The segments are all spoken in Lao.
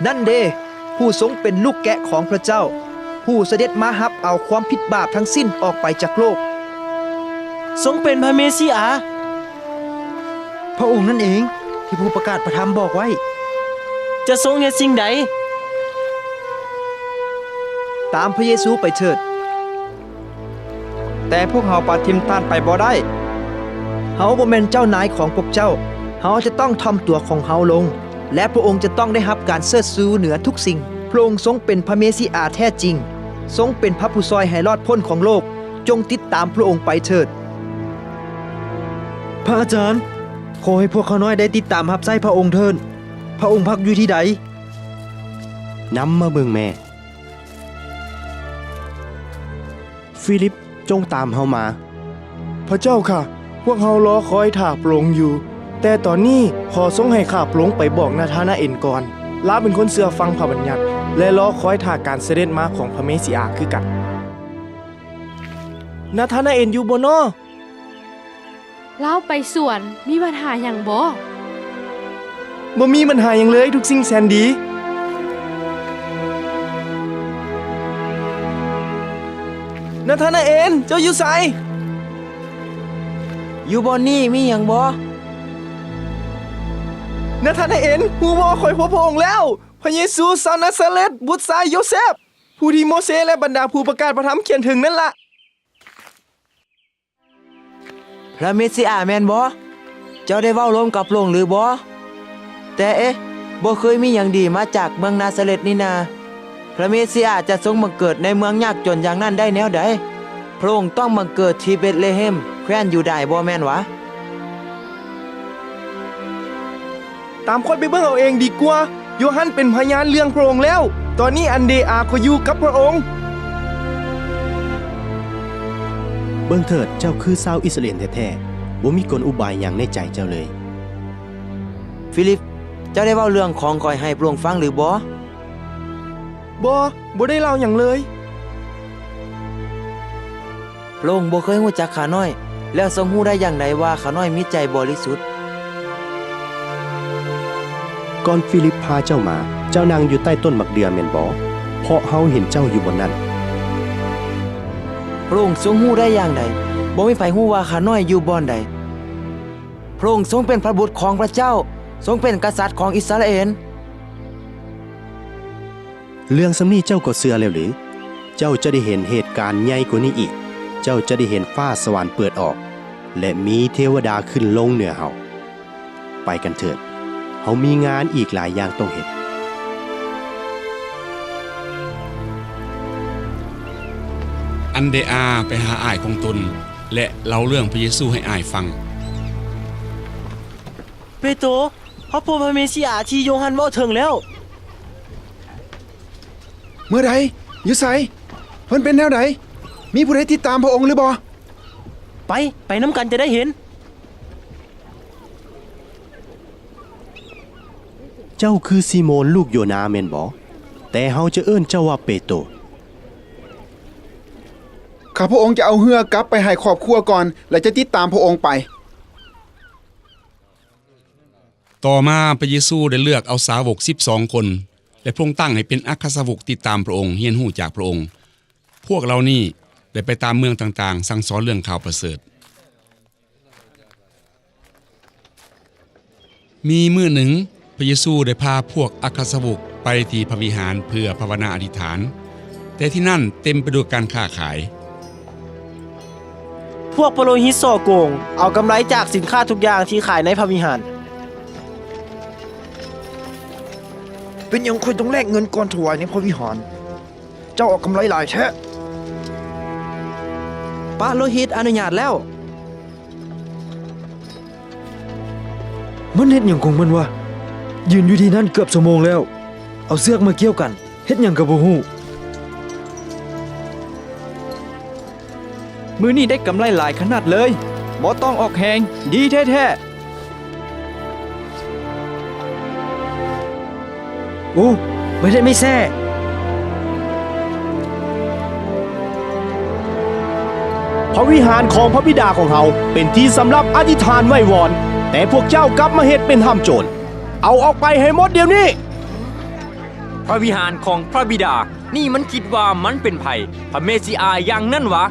ນັ້ນເດ ຜູ້ຊົງເປັນລູກແກະຂອງພະເຈົ້າ, ຜູ້ສະເດັດມາຮັບເອົາຄວາມຜິດບາບທັງສິ້ນອອກໄປຈາກໂລກ. ຊົງເປັນພະເມຊິອາ. ພະອົງນັ້ນເອງ ທີ່ຜູ້ປະກາດພະທຳບອກໄວ້. ຈະຊົງເຮັດສິ່ງໃດ? ຕາມພະເຢຊູໄປເຖີດ. ແຕ່ພວກເຮົາປະຖິ້ມທ່ານໄປບໍ່ໄດ້. ເຮົາບໍ່ແມ່ນເຈົ້ານາຍຂອງພວກເຈົ້າ. ເຮົາຈະຕ້ອງຖ່ອມຕົວຂອງເຮົາລົງ, ແລະ ພະອົງຈະຕ້ອງໄດ້ຮັບການເຊີດຊູເໜືອທຸກສິ່ງ. ພະອົງຊົງເປັນພະເມຊິອາແທ້ຈິງ, ຊົງເປັນພະຜູ້ຊ່ອຍໃຫ້ລອດພົ້ນຂອງໂລກ. ຈົ່ງຕິດຕາມພະອົງໄປເຖີດ. ພະອາຈານ, ຂໍໃຫ້ພວກຂ້ານ້ອຍໄດ້ຕິດຕາມຮັບໃຊ້ພະອົງເຖີດ. ພະອົງພັກຢູ່ທີ່ໃດ? ນຳມາເບິ່ງແມ່. ຟີລິບ, ຈົ່ງຕາມເຮົາມາ. ພະເຈົ້າຂ້າ, ພວກເຮົາລໍຄອຍຖ້າພະອົງຢູ່, ແຕ່ຕອນນີ້ຂໍຊົງໃຫ້ຂ້າພະອົງໄປບອກນາທານາເອນກ່ອນ. ລາວເປັນຄົນເຊື່ອຟັງພະບັນຍັດ ແລະ ລໍຄອຍຖ້າການສະເດັດມາຂອງພະເມຊິອາຄືກັນ. ນາທານາເອນຢູ່ບໍ່ນໍ? ລາວໄປສວນ, ມີບັນຫາຫຍັງບໍ່? ບໍ່ມີບັນຫາຫຍັງເລີຍ, ທຸກສິ່ງແສນດີ. ນາທານາເອນ, ເຈົ້າຢູ່ໃສ? ຢູ່ບ່ອນນີ້, ມີຫຍັງບໍ່? ນາທານາເອນ, ຮູ້ບໍ່, ຂ້ອຍພົບພະອົງແລ້ວ, ພະເຢຊູຊາວນາຊາເລັດ, ບຸດຊາຍໂຢເຊບ, ຜູ້ທີ່ໂມເຊ ແລະ ບັນດາຜູ້ປະກາດພະທຳຂຽນເຖິງນັ້ນລະ. ພະເມຊິອາແມ່ນບໍ່? ເຈົ້າໄດ້ເວົ້າລົມກັບພະອົງຫຼືບໍ່? ແຕ່ເອະ, ບໍ່ເຄີຍມີຫຍັງດີມາຈາກເມືອງນາຊາເລັດນີ້ນາ. ພະເມຊິອາຈະຊົງບັງເກີດໃນເມືອງຍາກຈົນຢ່າງນັ້ນໄດ້ແນວໃດ? ພະອົງຕ້ອງບັງເກີດທີ່ເບັດເລເຮັມ, ແຄວ້ນຢູດາຍ, ບໍ່ແມ່ນຫວາ? ຕາມຂ້ອຍໄປເບິ່ງເອົາເອງດີກວ່າ. ໂຢຮັນເປັນພະຍານເລື່ອງພະອົງແລ້ວ. ຕອນນີ້ອັນເດອາກໍຢູ່ກັບພະອົງ. ເບິ່ງເຖີດ, ເຈົ້າຄືຊາວອິດສະຣາເອນແທ້ໆ, ບໍ່ມີກົນອຸບາຍຫຍັງໃນໃຈເຈົ້າເລີຍ. ຟີລິບ, ເຈົ້າໄດ້ເວົ້າເລື່ອງຂອງຂ້ອຍໃຫ້ພະອົງຟັງຫຼືບໍ່? ບໍ່, ບໍ່ໄດ້ເລົ່າຫຍັງເລີຍ. ພະອົງບໍ່ເຄີຍຮູ້ຈັກຂ້ານ້ອຍ, ແລ້ວຊົງຮູ້ໄດ້ຢ່າງໃດວ່າຂ້ານ້ອຍມີໃຈບໍລິສຸດ? ກ່ອນຟີລິບພາເຈົ້າມາ, ເຈົ້ານັ່ງຢູ່ໃຕ້ຕົ້ນໝາກເດື່ອແມ່ນບໍ່? ເພາະເຮົາເຫັນເຈົ້າຢູ່ບ່ອນນັ້ນ. ພະອົງຊົງຮູ້ໄດ້ຢ່າງໃດ? ບໍ່ມີໃຜຮູ້ວ່າຂ້ານ້ອຍຢູ່ບ່ອນໃດ. ພະອົງຊົງເປັນພະບຸດຂອງພະເຈົ້າ, ຊົງເປັນກະສັດຂອງອິດສະຣາເອນ. ເລື່ອງສ່ຳນີ້ເຈົ້າກໍເຊື່ອແລ້ວຫຼື? ເຈົ້າຈະໄດ້ເຫັນເຫດການໃຫຍ່ກວ່ານີ້ອີກ. ເຈົ້າຈະໄດ້ເຫັນຟ້າສະຫວັນເປີດອອກ ແລະ ມີເທວະດາຂຶ້ນລົງເໜືອເຮົາ. ໄປກັນເຖີດ, ເຮົາມີງານອີກຫຼາຍຢ່າງຕ້ອງເຮັດ. ອັນເດອາໄປຫາອ້າຍຂອງຕົນ ແລະ ເລົ່າເລື່ອງພະເຢຊູໃຫ້ອ້າຍຟັງ. ເປໂຕ, ເຮົາພົບພະເມຊິອາທີ່ໂຢຮັນເວົ້າເຖິງແລ້ວ. ເມື່ອໃດ? ຢູ່ໃສ? ເພິ່ນເປັນແນວໃດ? ມີຜູ້ໃດຕິດຕາມພະອົງຫຼືບໍ່? ໄປ, ໄປນຳກັນຈະໄດ້ເຫັນ. ເຈົ້າຄືຊີໂມນລູກໂຢນາແມ່ນບໍ່? ແຕ່ເຮົາຈະເອີ້ນເຈົ້າວ່າເປໂຕ. ຂ້າພະອົງຈະເອົາເຮືອກັບໄປໃຫ້ຄອບຄົວກ່ອນ ແລະ ຈະຕິດຕາມພະອົງໄປ. ຕໍ່ມາພະເຢຊູໄດ້ເລືອກເອົາສາວົກສິບສອງຄົນ ແລະ ພະອົງຕັ້ງໃຫ້ເປັນອັກຄະສາວົກຕິດຕາມພະອົງ, ຮຽນຮູ້ຈາກພະອົງ. ພວກເຫຼົ່ານີ້ໄດ້ໄປຕາມເມືອງຕ່າງໆ, ສັ່ງສອນເລື່ອງຂ່າວປະເສີດ. ມີມື້ໜຶ່ງ, ພະເຢຊູໄດ້ພາພວກອັກຄະສາວົກໄປທີ່ພະວິຫານເພື່ອພາວະນາອະທິຖານ, ແຕ່ທີ່ນັ້ນເຕັມໄປດ້ວຍການຄ້າຂາຍ. ພວກປະໂລຫິດສໍ້ໂກງ ເອົາກຳໄລຈາກສິນຄ້າທຸກຢ່າງທີ່ຂາຍໃນພະວິຫານ. ເປັນຫຍັງຂ້ອຍຕ້ອງແລກເງິນກ່ອນຖວາຍໃນພະວິຫານ? ເຈົ້າເອົາກຳໄລຫຼາຍແທ້. ປະໂລຫິດອະນຸຍາດແລ້ວ. ມັນເຮັດຫຍັງຂອງມັນວະ? ຢືນຢູ່ທີ່ນັ້ນເກືອບຊົ່ວໂມງແລ້ວ. ເອົາເຊືອກມາກ່ຽວກັນ. ເຮັດຫຍັງກໍບໍ່ຮູ້. ມື້ນີ້ໄດ້ກຳໄລຫຼາຍຂະໜາດເລີຍ. ບໍ່ຕ້ອງອອກແຮງ. ດີແທ້ໆ. ໂອ້ ໄມ້ແດ້ໄມ້ແຊ້. ພະວິຫານຂອງພະບິດາຂອງເຮົາເປັນທີ່ສຳລັບອະທິຖານໄຫວ້ວອນ, ແຕ່ພວກເຈົ້າກັບມາເຮັດເປັນຖ້ຳໂຈນ. ເອົາອອກໄປໃຫ້ໝົດດຽວນີ້. ພະວິຫານຂອງພະບິດາ ນີ້ມັນຄິດວ່າມັນເປັນໃຜ? ພະເມຊິອາຢ່າງນັ້ນຫວາ?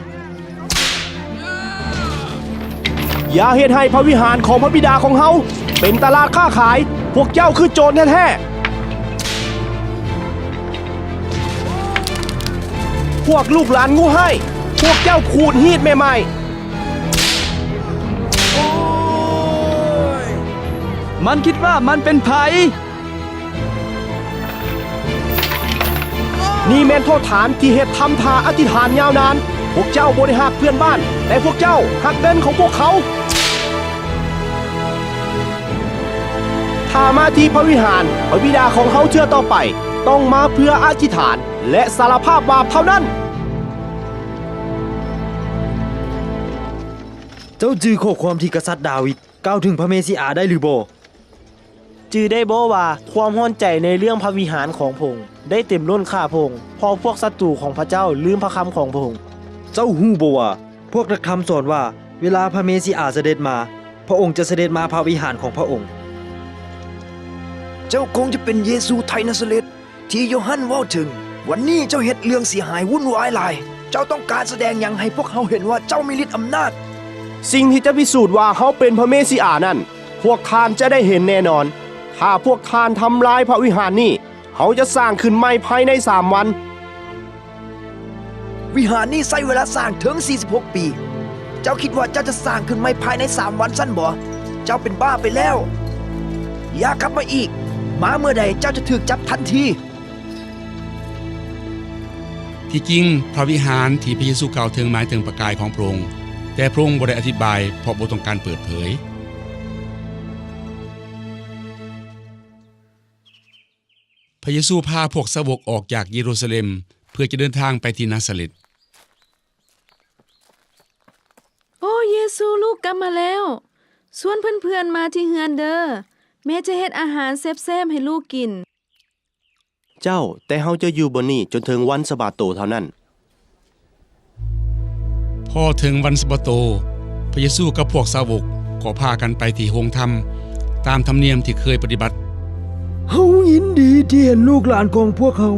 ຢ່າເຮັດໃຫ້ພະວິຫານຂອງພະບິດາຂອງເຮົາເປັນຕະຫຼາດຄ້າຂາຍ. ພວກເຈົ້າຄືໂຈນແທ້ໆ. ພວກລູກຫຼານງູຮ້າຍ, ພວກເຈົ້າຂູດຮີດແມ່ໄມ້. ໂອ້ຍ! ມັນຄິດວ່າມັນເປັນໃຜ? ນີ້ແມ່ນໂທດຖານທີ່ເຮັດທຳທ່າອະທິຖານຍາວນານ. ພວກເຈົ້າບໍ່ໄດ້ຮັກເພື່ອນບ້ານ, ແຕ່ພວກເຈົ້າຮັກເງິນຂອງພວກເຂົາ. ຖ້າມາທີ່ພະວິຫານພະບິດາຂອງເຮົາເທື່ອຕໍ່ໄປ, ຕ້ອງມາເພື່ອອະທິຖານ ແລະ ສາລະພາບບາບເທົ່ານັ້ນ. ເຈົ້າຈື່ຂໍ້ຄວາມທີ່ກະສັດດາວິດກ່າວເຖິງພະເມຊິອາໄດ້ຫຼືບໍ່? ຈື່ໄດ້ບໍ່ວ່າຄວາມຮ້ອນໃຈໃນເລື່ອງພະວິຫານຂອງພະອົງໄດ້ເຕັມລົ້ນຂ້າພະອົງ, ເພາະພວກສັດຕູຂອງພະເຈົ້າລືມພະຄຳຂອງພະອົງ? ເຈົ້າຮູ້ບໍ່ວ່າພວກນັກທຳສອນວ່າ ເວລາພະເມຊິອາສະເດັດມາ, ພະອົງຈະສະເດັດມາພະວິຫານຂອງພະອົງ? ເຈົ້າຄົງຈະເປັນເຢຊູໄທນາຊາເລັດ ທີ່ໂຢຮັນເວົ້າເຖິງ. ວັນນີ້ເຈົ້າເຮັດເລື່ອງເສຍຫາຍວຸ່ນວາຍຫຼາຍ. ເຈົ້າຕ້ອງການສະແດງຫຍັງໃຫ້ພວກເຮົາເຫັນວ່າເຈົ້າມີລິດອຳນາດ? ສິ່ງທີ່ຈະພິສູດວ່າເຮົາເປັນພະເມຊິອານັ້ນ ພວກທ່ານຈະໄດ້ເຫັນແນ່ນອນ. ຖ້າພວກທ່ານທຳລາຍພະວິຫານນີ້, ເຮົາຈະສ້າງຂຶ້ນໃໝ່ພາຍໃນສາມວັນ. ວິຫານນີ້ໃຊ້ເວລາສ້າງເຖິງສີ່ສິບຫົກປີ. ເຈົ້າຄິດວ່າເຈົ້າຈະສ້າງຂຶ້ນໃໝ່ພາຍໃນສາມວັນຊັ້ນບໍ? ເຈົ້າເປັນບ້າໄປແລ້ວ. ຢ່າກັບມາອີກ. ມາເມື່ອໃດເຈົ້າຈະຖືກຈັບທັນທີ. ທີ່ຈິງ, ພະວິຫານທີ່ພະເຢຊູກ່າວເຖິງໝາຍເຖິງພະກາຍຂອງພະອົງ, ແຕ່ພະອົງບໍ່ໄດ້ອະທິບາຍ ເພາະບໍ່ຕ້ອງການເປີດເຜີຍ. ພະເຢຊູພາພວກສາວົກອອກຈາກເຢຣູຊາເລັມ ເພື່ອຈະເດີນທາງໄປທີ່ນາຊາເລັດ. ໂອ້, ເຢຊູລູກກັບມາແລ້ວ. ຊວນເພື່ອນໆມາທີ່ເຮືອນເດີ. ແມ່ຈະເຮັດອາຫານແຊບໆໃຫ້ລູກກິນ. ເຈົ້າ, ແຕ່ເຮົາຈະຢູ່ບ່ອນນີ້ຈົນເຖິງວັນສະບາໂຕເທົ່ານັ້ນ. ພໍເຖິງວັນສະບາໂຕ, ພະເຢຊູກັບພວກສາວົກກໍພາກັນໄປທີ່ໂຮງທຳ ຕາມທຳນຽມທີ່ເຄີຍປະຕິບັດ. ເຮົາຍິນດີທີ່ເຫັນລູກຫຼານຂອງພວກເຮົາ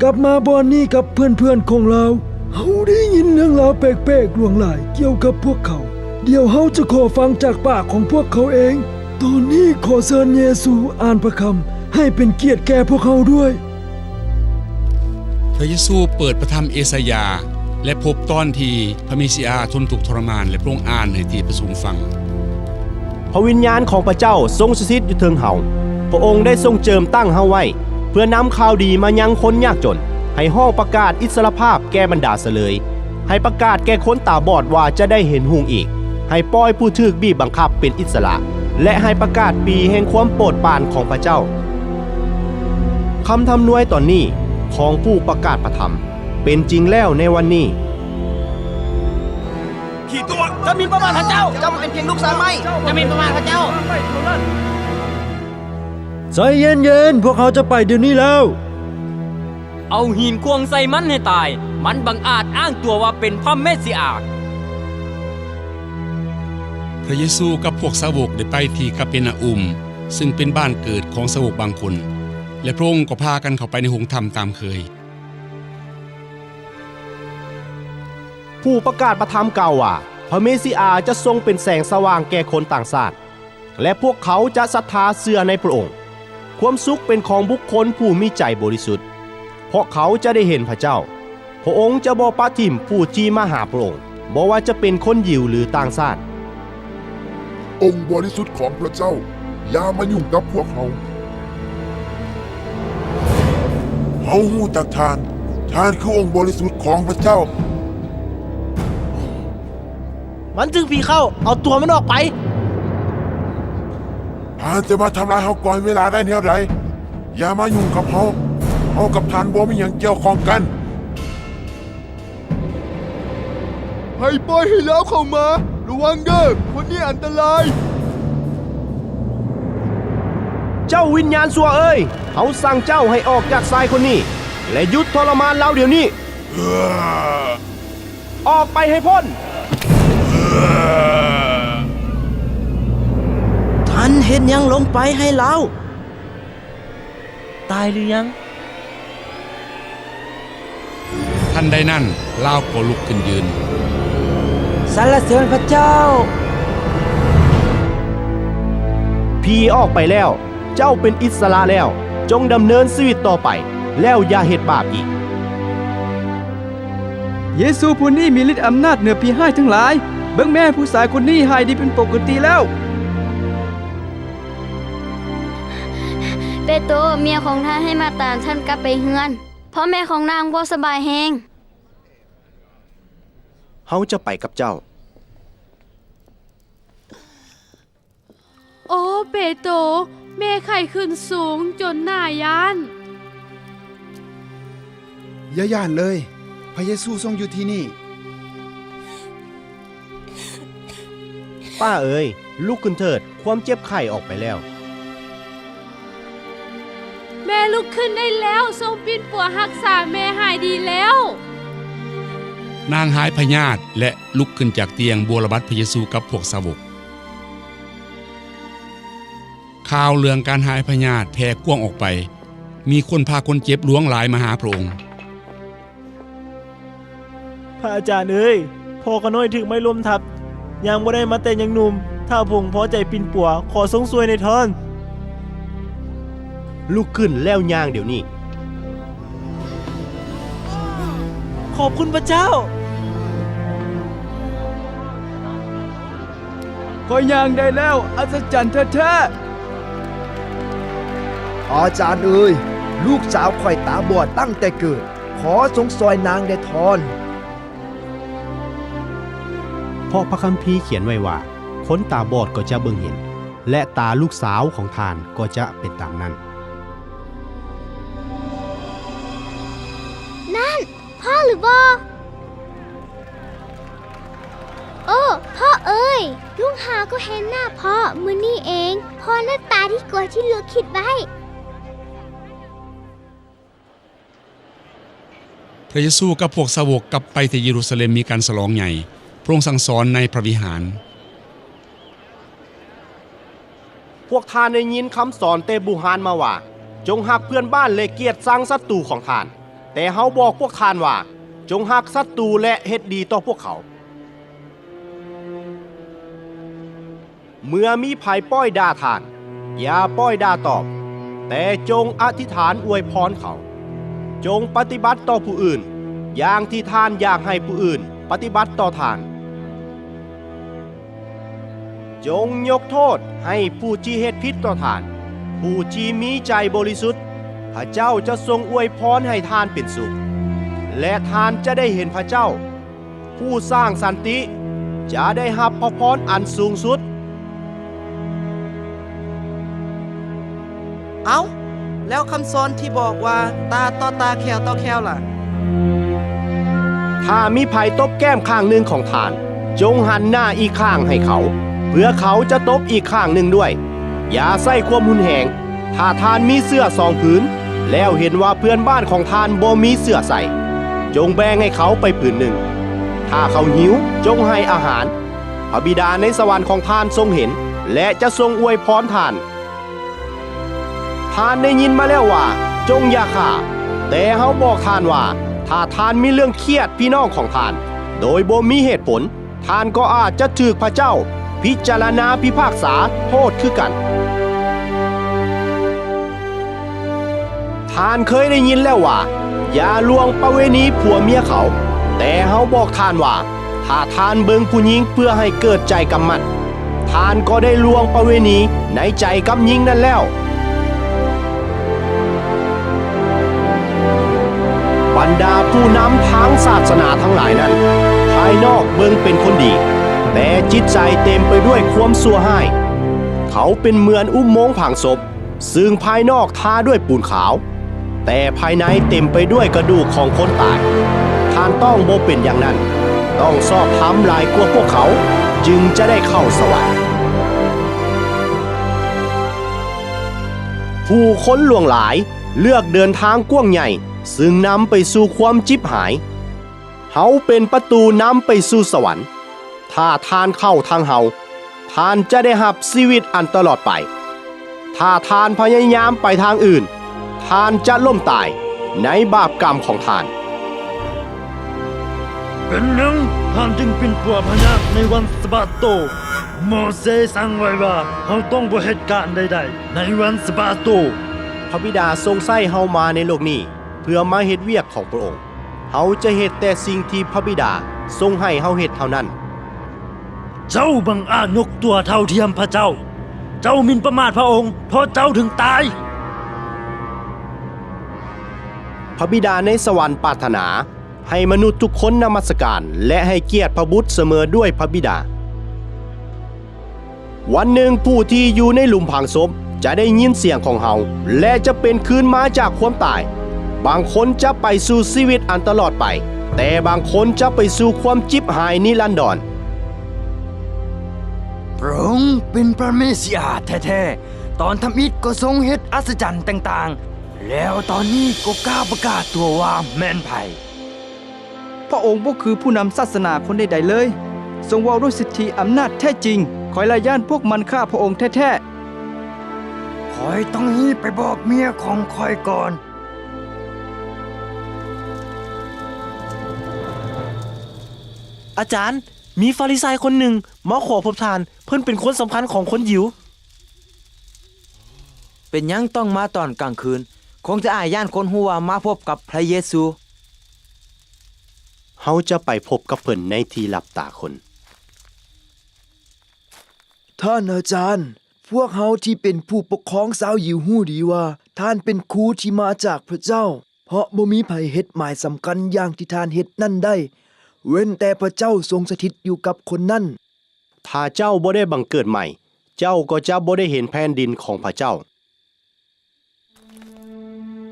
ກັບມາບ່ອນນີ້ກັບເພື່ອນໆຂອງລາວ. ເຮົາໄດ້ຍິນເລື່ອງລາວແປກໆຫຼວງຫຼາຍກ່ຽວກັບພວກເຂົາ. ດຽວເຮົາຈະຂໍຟັງຈາກປາກຂອງພວກເຂົາເອງ. ຕອນນີ້ຂໍເຊີນເຢຊູອ່ານພະຄຳໃຫ້ເປັນກຽດແກ່ພວກເຮົາດ້ວຍ. ພະເຢຊູເປີດພະທຳເອຊາຍາ ແລະ ພົບຕອນທີ່ພະເມຊິອາທົນທຸກທໍລະມານ ແລະ ພະອົງອ່ານໃຫ້ທີ່ປະຊຸມຟັງ. ພະວິນຍານຂອງພະເຈົ້າຊົງສະຖິດຢູ່ເທິງເຮົາ. ພະອົງໄດ້ຊົງເຈີມຕັ້ງເຮົາໄວ້ ເພື່ອນຳຂ່າວດີມາຍັງຄົນຍາກຈົນ, ໃຫ້ຮ້ອງປະກາດອິດສະລະພາບແກ່ບັນດາສະເລີຍ, ໃຫ້ປະກາດແກ່ຄົນຕາບອດວ່າຈະໄດ້ເຫັນຮຸ່ງອີກ, ໃຫ້ປ່ອຍຜູ້ຖືກບີບບັງຄັບເປັນອິດສະຫຼະ ແລະ ໃຫ້ປະກາດປີແຫ່ງຄວາມໂປດປານຂອງພະເຈົ້າ. ຄຳທຳນວຍຕອນນີ້ຂອງຜູ້ປະກາດພະທຳເປັນຈິງແລ້ວໃນວັນນີ້. ຂີ້ຕົວະ! ເຈົ້າໝິ່ນປະມາດພະເຈົ້າ! ເຈົ້າເປັນພຽງລູກຊ່າງໄມ້! ເຈົ້າໝິ່ນປະມາດພະເຈົ້າ! ໃຈເຢັນໆ, ພວກເຮົາຈະໄປດຽວນີ້ແລ້ວ. ເອົາຫີນຂວ້າງໃສ່ມັນໃຫ້ຕາຍ! ມັນບັງອາດອ້າງຕົວວ່າເປັນພະເມຊິອາ! ພະເຢຊູກັບພວກສາວົກໄດ້ໄປທີ່ກາເປນາອຸມ, ຊຶ່ງເປັນບ້ານເກີດຂອງສາວົກບາງຄົນ, ແລະ ພະອົງກໍພາກັນເຂົ້າໄປໃນໂຮງທຳຕາມເຄີຍ. ຜູ້ປະກາດພະທຳກ່າວວ່າ, ພະເມຊິອາຈະຊົງເປັນແສງສະຫວ່າງແກ່ຄົນຕ່າງຊາດ, ແລະ ພວກເຂົາຈະສັດທາເຊື່ອໃນພະອົງ. ຄວາມສຸກເປັນຂອງບຸກຄົນຜູ້ມີໃຈບໍລິສຸດ, ເພາະເຂົາຈະໄດ້ເຫັນພະເຈົ້າ. ພະອົງຈະບໍ່ປະຖິ້ມຜູ້ທີ່ມາຫາພະອົງ, ບໍ່ວ່າຈະເປັນຄົນຢິວ ຫຼື ຕ່າງຊາດ. ອົງບໍລິສຸດຂອງພະເຈົ້າ, ຢ່າມາຫຍຸ້ງກັບພວກເຮົາ. ເຮົາຮູ້ຈັກທ່ານ, ທ່ານຄືອົງບໍລິສຸດຂອງພະເຈົ້າ. ມັນຖືກຜີເຂົ້າ, ເອົາຕົວມັນອອກໄປ. ທ່ານຈະມາທຳລາຍເຮົາກ່ອນເວລາໄດ້ແນວໃດ? ຢ່າມາຫຍຸ້ງກັບເຮົາ, ເຮົາກັບທ່ານບໍ່ມີຫຍັງກ່ຽວຂ້ອງກັນ. ໃຜປ່ອຍໃຫ້ລາວເຂົ້າມາ? ລະວັງເດີ້, ຄົນນີ້ອັນຕະລາຍ! ເຈົ້າວິນຍານຊົ່ວເອີຍ, ເຮົາສັ່ງເຈົ້າໃຫ້ອອກຈາກຊາຍຄົນນີ້ ແລະ ຢຸດທໍລະມານລາວດຽວນີ້! ອອກໄປໃຫ້ພົ້ນ! ທ່ານເຮັດຫຍັງລົງໄປໃຫ້ລາວ? ຕາຍຫຼືຍັງ? ທັນໃດນັ້ນ ລາວກໍລຸກຂຶ້ນຢືນ. ສັນລະເສີນພະເຈົ້າ! ຜີອອກໄປແລ້ວ, ເຈົ້າເປັນອິດສະຫຼະແລ້ວ, ຈົ່ງດຳເນີນຊີວິດຕໍ່ໄປ, ແລ້ວຢ່າເຮັດບາບອີກ. ເຢຊູຜູ້ນີ້ມີລິດອຳນາດເໜືອຜີຮ້າຍທັງຫຼາຍ. ເບິ່ງແມ້, ຜູ້ຊາຍຄົນນີ້ຫາຍດີເປັນປົກກະຕິແລ້ວ. ເປໂຕ, ເມຍຂອງທ່ານໃຫ້ມາຕາມທ່ານກັບໄປເຮືອນ, ເພາະແມ່ຂອງນາງບໍ່ສະບາຍແຮງ. ເຮົາຈະໄປກັບເຈົ້າ. ໂອ ເປໂຕ, ແມ່ໄຂ້ຂຶ້ນສູງຈົນໜ້າຢ້ານ. ຢ່າຢ້ານເລີຍ, ພະເຢຊູຊົງຢູ່ທີ່ນີ້. ປ້າເອີຍ, ລຸກຂຶ້ນເຖີດ, ຄວາມເຈັບໄຂ້ອອກໄປແລ້ວ. ແມ່ລຸກຂຶ້ນໄດ້ແລ້ວ, ຊົງປິ່ນປົວຮັກສາແມ່ຫາຍດີແລ້ວ. ນາງຫາຍພະຍາດ ແລະ ລຸກຂຶ້ນຈາກຕຽງ, ບົວລະບັດພະເຢຊູກັບພວກສາວົກ. ຂ່າວເລື່ອງການຫາຍພະຍາດແຜ່ກວ້າງອອກໄປ, ມີຄົນພາຄົນເຈັບຫຼວງຫຼາຍມາຫາພະອົງ. ພະອາຈານເອີຍ, ພໍ່ຂ້ານ້ອຍຖືກໄມ້ລົ້ມທັບ, ຍ່າງບໍ່ໄດ້ມາແຕ່ຍັງໜຸ່ມ. ຖ້າພະອົງພໍໃຈປິ່ນປົວ, ຂໍຊົງຊ່ວຍແດ່ທ່ານ. ລຸກຂຶ້ນແລ້ວຍ່າງດຽວນີ້. ຂອບຄຸນພະເຈົ້າ. ຂ້ອຍຍ່າງໄດ້ແລ້ວ, ອັດສະຈັນແທ້ໆ. ອາຈານເອີຍ, ລູກສາວຂ້ອຍຕາບອດຕັ້ງແຕ່ເກີດ, ຂໍຊົງຊ່ອຍນາງແດ່ທ່ານ. ເພາະພະຄຳພີຂຽນໄວ້ວ່າ, ຄົນຕາບອດກໍຈະເບິ່ງເຫັນ, ແລະ ຕາລູກສາວຂອງທ່ານກໍຈະເປັນຕາມນັ້ນ. ນັ້ນ ພໍ່ຫຼືບໍ່? ໂອ້ ພໍ່ເອີຍ, ລູກຫາກໍເຫັນໜ້າພໍ່ມື້ນີ້ເອງ. ພໍ່ໜ້າຕາດີກວ່າທີ່ລູກຄິດໄວ້. ພະເຢຊູກັບພວກສາວົກກັບໄປທີ່ເຢຣູຊາເລັມ, ມີການສະຫຼອງໃຫຍ່. ພະອົງສັ່ງສອນໃນພະວິຫານ. ພວກທ່ານໄດ້ຍິນຄຳສອນແຕ່ບູຮານມາວ່າ, ຈົ່ງຮັກເພື່ອນບ້ານ ແລະ ກຽດຊັງສັດຕູຂອງທ່ານ. ແຕ່ເຮົາບອກພວກທ່ານວ່າ, ຈົ່ງຮັກສັດຕູ ແລະ ເຮັດດີຕໍ່ພວກເຂົາ. ເມື່ອມີໃຜປ້ອຍດ່າທ່ານ, ຢ່າປ້ອຍດ່າຕອບ, ແຕ່ຈົ່ງອະທິຖານອວຍພອນເຂົາ. ຈົ່ງປະຕິບັດຕໍ່ຜູ້ອື່ນ ຢ່າງທີ່ທ່ານຢາກໃຫ້ຜູ້ອື່ນປະຕິບັດຕໍ່ທ່ານ. ຈົ່ງຍົກໂທດໃຫ້ຜູ້ທີ່ເຮັດຜິດຕໍ່ທ່ານ, ຜູ້ທີ່ມີໃຈບໍລິສຸດ. ພະເຈົ້າຈະຊົງອວຍພອນໃຫ້ທ່ານເປັນສຸກ, ແລະ ທ່ານຈະໄດ້ເຫັນພະເຈົ້າ, ຜູ້ສ້າງສັນຕິ, ຈະໄດ້ຮັບພະພອນອັນສູງສຸດ. ເອົ້າ, ແລ້ວຄຳສອນທີ່ບອກວ່າ ຕາຕໍ່ຕາ ແຂ້ວຕໍ່ແຂ້ວລະ? ຖ້າມີໃຜຕົບແກ້ມຂ້າງໜຶ່ງຂອງທ່ານ, ຈົ່ງຫັນໜ້າອີກຂ້າງໃຫ້ເຂົາ, ເພື່ອເຂົາຈະຕົບອີກຂ້າງໜຶ່ງດ້ວຍ. ຢ່າໃຊ້ຄວາມຮຸນແຮງ. ຖ້າທ່ານມີເສື້ອສອງຜືນ, ແລ້ວເຫັນວ່າເພື່ອນບ້ານຂອງທ່ານບໍ່ມີເສື້ອໃສ່, ຈົ່ງແບ່ງໃຫ້ເຂົາໄປຜືນໜຶ່ງ. ຖ້າເຂົາຫິວ, ຈົ່ງໃຫ້ອາຫານ. ພະບິດາໃນສະຫວັນຂອງທ່ານຊົງເຫັນ, ແລະ ຈະຊົງອວຍພອນທ່ານ. ທ່ານໄດ້ຍິນມາແລ້ວວ່າ, ຈົ່ງຢ່າຂ້າ. ແຕ່ເຮົາບອກທ່ານວ່າ, ຖ້າທ່ານມີເລື່ອງຄຽດພີ່ນ້ອງຂອງທ່ານ ໂດຍບໍ່ມີເຫດຜົນ, ທ່ານກໍອາດຈະຖືກພະເຈົ້າພິຈາລະນາພິພາກສາໂທດຄືກັນ. ທ່ານເຄີຍໄດ້ຍິນແລ້ວວ່າ, ຢ່າລ່ວງປະເວນີຜົວເມຍເຂົາ. ແຕ່ເຮົາບອກທ່ານວ່າ, ຖ້າທ່ານເບິ່ງຜູ້ຍິງເພື່ອໃຫ້ເກີດໃຈກຳໝັດ, ທ່ານກໍໄດ້ລ່ວງປະເວນີໃນໃຈກັບຍິງນັ້ນແລ້ວ. ບັນດາຜູ້ນຳທາງສາສະໜາທັງຫຼາຍນັ້ນ, ພາຍນອກເບິ່ງເປັນຄົນດີ, ແຕ່ຈິດໃຈເຕັມໄປດ້ວຍຄວາມຊົ່ວຮ້າຍ. ເຂົາເປັນເໝືອນອຸໂມງຝັງສົບ, ຊຶ່ງພາຍນອກທາດ້ວຍປູນຂາວ, ແຕ່ພາຍໃນເຕັມໄປດ້ວຍກະດູກຂອງຄົນຕາຍ. ທ່ານຕ້ອງບໍ່ເປັນຢ່າງນັ້ນ, ຕ້ອງຊອບທຳຫຼາຍກວ່າພວກເຂົາ, ຈຶ່ງຈະໄດ້ເຂົ້າສະຫວັນ. ຜູ້ຄົນຫຼວງຫຼາຍເລືອກເດີນທາງກວ້າງໃຫຍ່, ຊຶ່ງນຳໄປສູ່ຄວາມຈິບຫາຍ. ເຮົາເປັນປະຕູນຳໄປສູ່ສະຫວັນ. ຖ້າທ່ານເຂົ້າທາງເຮົາ, ທ່ານຈະໄດ້ຮັບຊີວິດອັນຕະຫຼອດໄປ. ຖ້າທ່ານພະຍາຍາມໄປທາງອື່ນ, ທ່ານຈະລົ້ມຕາຍໃນບາບກຳຂອງທ່ານ. ເປັນຫຍັງທ່ານຈຶ່ງປິ່ນປົວພະຍາດໃນວັນສະບາດໂຕ? ໂມເຊສັ່ງໄວ້ວ່າເຮົາຕ້ອງບໍ່ເຮັດການໃດໆໃນວັນສະບາດໂຕ. ພະບິດາຊົງໃຊ້ເຮົາມາໃນໂລກນີ້ ເພື່ອມາເຮັດວຽກຂອງພະອົງ. ເຮົາຈະເຮັດແຕ່ສິ່ງທີ່ພະບິດາຊົງໃຫ້ເຮົາເຮັດເທົ່ານັ້ນ. ເຈົ້າບັງອາດຍົກຕົວເທົ່າທຽມພະເຈົ້າ. ເຈົ້າໝິ່ນປະໝາດພະອົງ, ເພາະເຈົ້າເຖິງຕາຍ. ພະບິດາໃນສະຫວັນປາດຖະໜາໃຫ້ມະນຸດທຸກຄົນນະມັດສະການ ແລະ ໃຫ້ກຽດພະບຸດສະເໝີດ້ວຍພະບິດາ. ວັນໜຶ່ງຜູ້ທີ່ຢູ່ໃນຫຼຸມຝັງສົບຈະໄດ້ຍິນສຽງຂອງເຮົາ ແລະ ຈະເປັນຄືນມາຈາກຄວາມຕາຍ. ບາງຄົນຈະໄປສູ່ຊີວິດອັນຕະຫຼອດໄປ, ແຕ່ບາງຄົນຈະໄປສູ່ຄວາມຈິບຫາຍນິລັນດອນ. ພະອົງເປັນພະເມຊິອາແທ້ໆ. ຕອນທຳອິດກໍຊົງເຮັດອັດສະຈັນຕ່າງໆ, ແລ້ວຕອນນີ້ກໍກ້າປະກາດຕົວວ່າແມ່ນໃຜ. ພະອົງບໍ່ຄືຜູ້ນຳສາສະໜາຄົນໃດໆເລີຍ. ຊົງເວົ້າດ້ວຍສິດທິອຳນາດແທ້ຈິງ. ຂ້ອຍລະຢ້ານພວກມັນຂ້າພະອົງແທ້ໆ. ຂ້ອຍຕ້ອງຮີບໄປບອກເມຍຂອງຂ້ອຍກ່ອນ. ອາຈານ, ມີຟາຣິໄຊຄົນໜຶ່ງມາຂໍພົບທ່ານ. ເພິ່ນເປັນຄົນສຳຄັນຂອງຄົນຢິວ. ເປັນຫຍັງຕ້ອງມາຕອນກາງຄືນ? ຄົງຈະອາຍຢ້ານຄົນຮູ້ວ່າມາພົບກັບພະເຢຊູ. ເຮົາຈະໄປພົບກັບເພິ່ນໃນທີ່ລັບຕາຄົນ. ທ່ານອາຈານ, ພວກເຮົາທີ່ເປັນຜູ້ປົກຄອງຊາວຢິວຮູ້ດີວ່າທ່ານເປັນຄູທີ່ມາຈາກພະເຈົ້າ, ເພາະບໍ່ມີໃຜເຮັດໝາຍສຳຄັນຢ່າງທີ່ທ່ານເຮັດນັ້ນໄດ້, ເວັ້ນແຕ່ພະເຈົ້າຊົງສະຖິດຢູ່ກັບຄົນນັ້ນ. ຖ້າເຈົ້າບໍ່ໄດ້ບັງເກີດໃໝ່, ເຈົ້າກໍຈະບໍ່ໄດ້ເຫັນແຜ່ນດິນຂອງພະເຈົ້າ.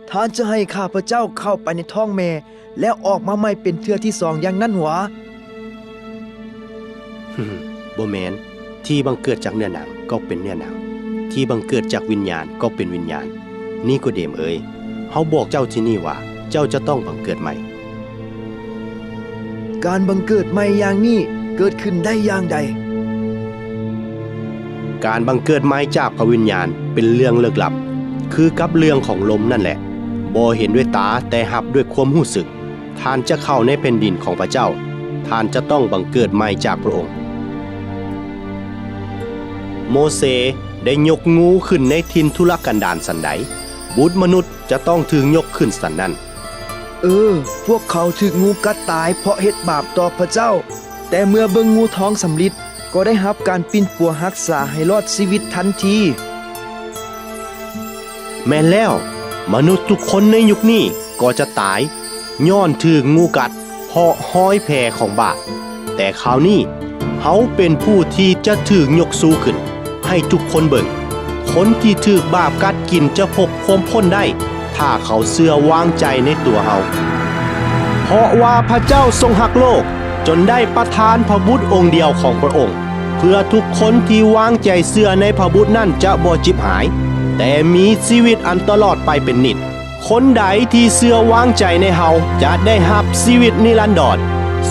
ທ່ານຈະໃຫ້ຂ້າພະເຈົ້າເຂົ້າໄປໃນທ້ອງແມ່ ແລ້ວອອກມາໃໝ່ເປັນເທື່ອທີສອງຢ່າງນັ້ນຫວາ? ບໍ່ແມ່ນ. ທີ່ບັງເກີດຈາກເນື້ອໜັງກໍເປັນເນື້ອໜັງ, ທີ່ບັງເກີດຈາກວິນຍານກໍເປັນວິນຍານ. ນີໂກເດມເອີຍ, ເຮົາບອກເຈົ້າທີ່ນີ້ວ່າເຈົ້າຈະຕ້ອງບັງເກີດໃໝ່. ການບັງເກີດໃໝ່ຢ່າງນີ້ເກີດຂຶ້ນໄດ້ຢ່າງໃດ? ການບັງເກີດໃໝ່ຈາກພະວິນຍານເປັນເລື່ອງເລິກລັບ, ຄືກັບເລື່ອງຂອງລົມນັ້ນແຫຼະ, ບໍ່ເຫັນດ້ວຍຕາ, ແຕ່ຮັບດ້ວຍຄວາມຮູ້ສຶກ. ທ່ານຈະເຂົ້າໃນແຜ່ນດິນຂອງພະເຈົ້າ, ທ່ານຈະຕ້ອງບັງເກີດໃໝ່ຈາກພະອົງ. ໂມເຊໄດ້ຍົກງູຂຶ້ນໃນຖິ່ນທຸລະກັນດານສັນໃດ, ບຸດມະນຸດຈະຕ້ອງຖືກຍົກຂຶ້ນສັນນັ້ນ. ເອີ, ພວກເຂົາຖືກງູກັດຕາຍເພາະເຮັດບາບຕໍ່ພະເຈົ້າ, ແຕ່ເມື່ອເບິ່ງງູທອງສຳລິດ, ກໍໄດ້ຮັບການປິ່ນປົວຮັກສາໃຫ້ລອດຊີວິດທັນທີ. ແມ່ນແລ້ວ, ມະນຸດທຸກຄົນໃນຍຸກນີ້ກໍຈະຕາຍ ຍ້ອນຖືກງູກັດ ເພາະຮອຍແຜຂອງບາບ. ແຕ່ຄາວນີ້ເຮົາເປັນຜູ້ທີ່ຈະຖືກຍົກຊູຂຶ້ນໃຫ້ທຸກຄົນເບິ່ງ. ຄົນທີ່ຖືກບາບກັດກິນຈະພົບຄວາມພົ້ນໄດ້ ຖ້າເຂົາເຊື່ອວາງໃຈໃນຕົວເຮົາ. ເພາະວ່າພະເຈົ້າຊົງຮັກໂລກ ຈົນໄດ້ປະທານພະບຸດອົງດຽວຂອງພະອົງ, ເພື່ອທຸກຄົນທີ່ວາງໃຈເຊື່ອໃນພະບຸດນັ້ນຈະບໍ່ຈິບຫາຍ, ແຕ່ມີຊີວິດອັນຕະຫຼອດໄປເປັນນິດ. ຄົນໃດທີ່ເຊື່ອວາງໃຈໃນເຮົາຈະໄດ້ຮັບຊີວິດນິລັນດອນ,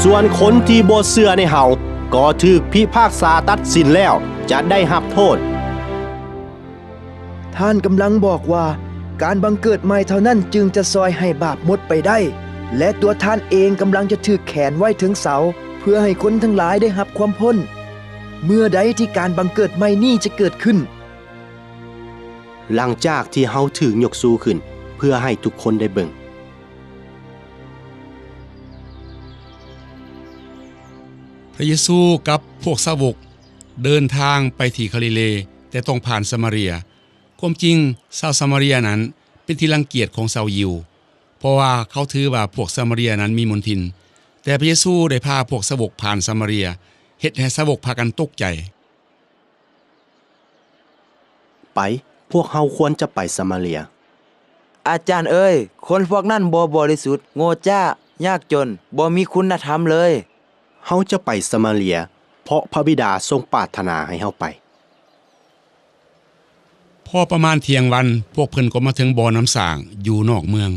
ສ່ວນຄົນທີ່ບໍ່ເຊື່ອໃນເຮົາກໍຖືກພິພາກສາຕັດສິນແລ້ວຈະໄດ້ຮັບໂທດ. ທ່ານກຳລັງບອກວ່າ ການບັງເກີດໃໝ່ເທົ່ານັ້ນຈຶ່ງຈະຊ່ອຍໃຫ້ບາບໝົດໄປໄດ້, ແລະ ຕົວທ່ານເອງກຳລັງຈະຖືກແຂວນໄວ້ເທິງເສົາ ເພື່ອໃຫ້ຄົນທັງຫຼາຍໄດ້ຮັບຄວາມພົ້ນ. ເມື່ອໃດທີ່ການບັງເກີດໃໝ່ນີ້ຈະເກີດຂຶ້ນ? ຫຼັງຈາກທີ່ເຮົາຖືກຍົກຊູຂຶ້ນເພື່ອໃຫ້ທຸກຄົນໄດ້ເບິ່ງ. ພະເຢຊູກັບພວກສາວົກເດີນທາງໄປທີ່ກາລີເລ, ແຕ່ຕ້ອງຜ່ານສະມາເຣຍ. ຄວາມຈິງ, ຊາວສະມາເຣຍນັ້ນເປັນທີ່ລັງກຽດຂອງຊາວຢິວ, ເພາະວ່າເຂົາຖືວ່າພວກສະມາເຣຍນັ້ນມີມົນທິນ. ແຕ່ພະເຢຊູໄດ້ພາພວກສາວົກຜ່ານສະມາເຣຍ, ເຮັດໃຫ້ສາວົກພາກັນຕົກໃຈ. ໄປ, ພວກເຮົາຄວນຈະໄປສະມາເຣຍ. ອາຈານເອີຍ, ຄົນພວກນັ້ນບໍ່ບໍລິສຸດ, ໂງ່ຈ້າ, ຍາກຈົນ, ບໍ່ມີຄຸນນະທຳເລີຍ. ເຮົາຈະໄປສະມາເຣຍ, ເພາະພະບິດາຊົງປາດຖະໜາໃຫ້ເຮົາໄປ. ພໍປະມານທ່ຽງວັນ, ພວກເພິ່ນກໍມາເຖິງບໍ່ນ້ຳສ້າງຢູ່ນອກເມືອງ.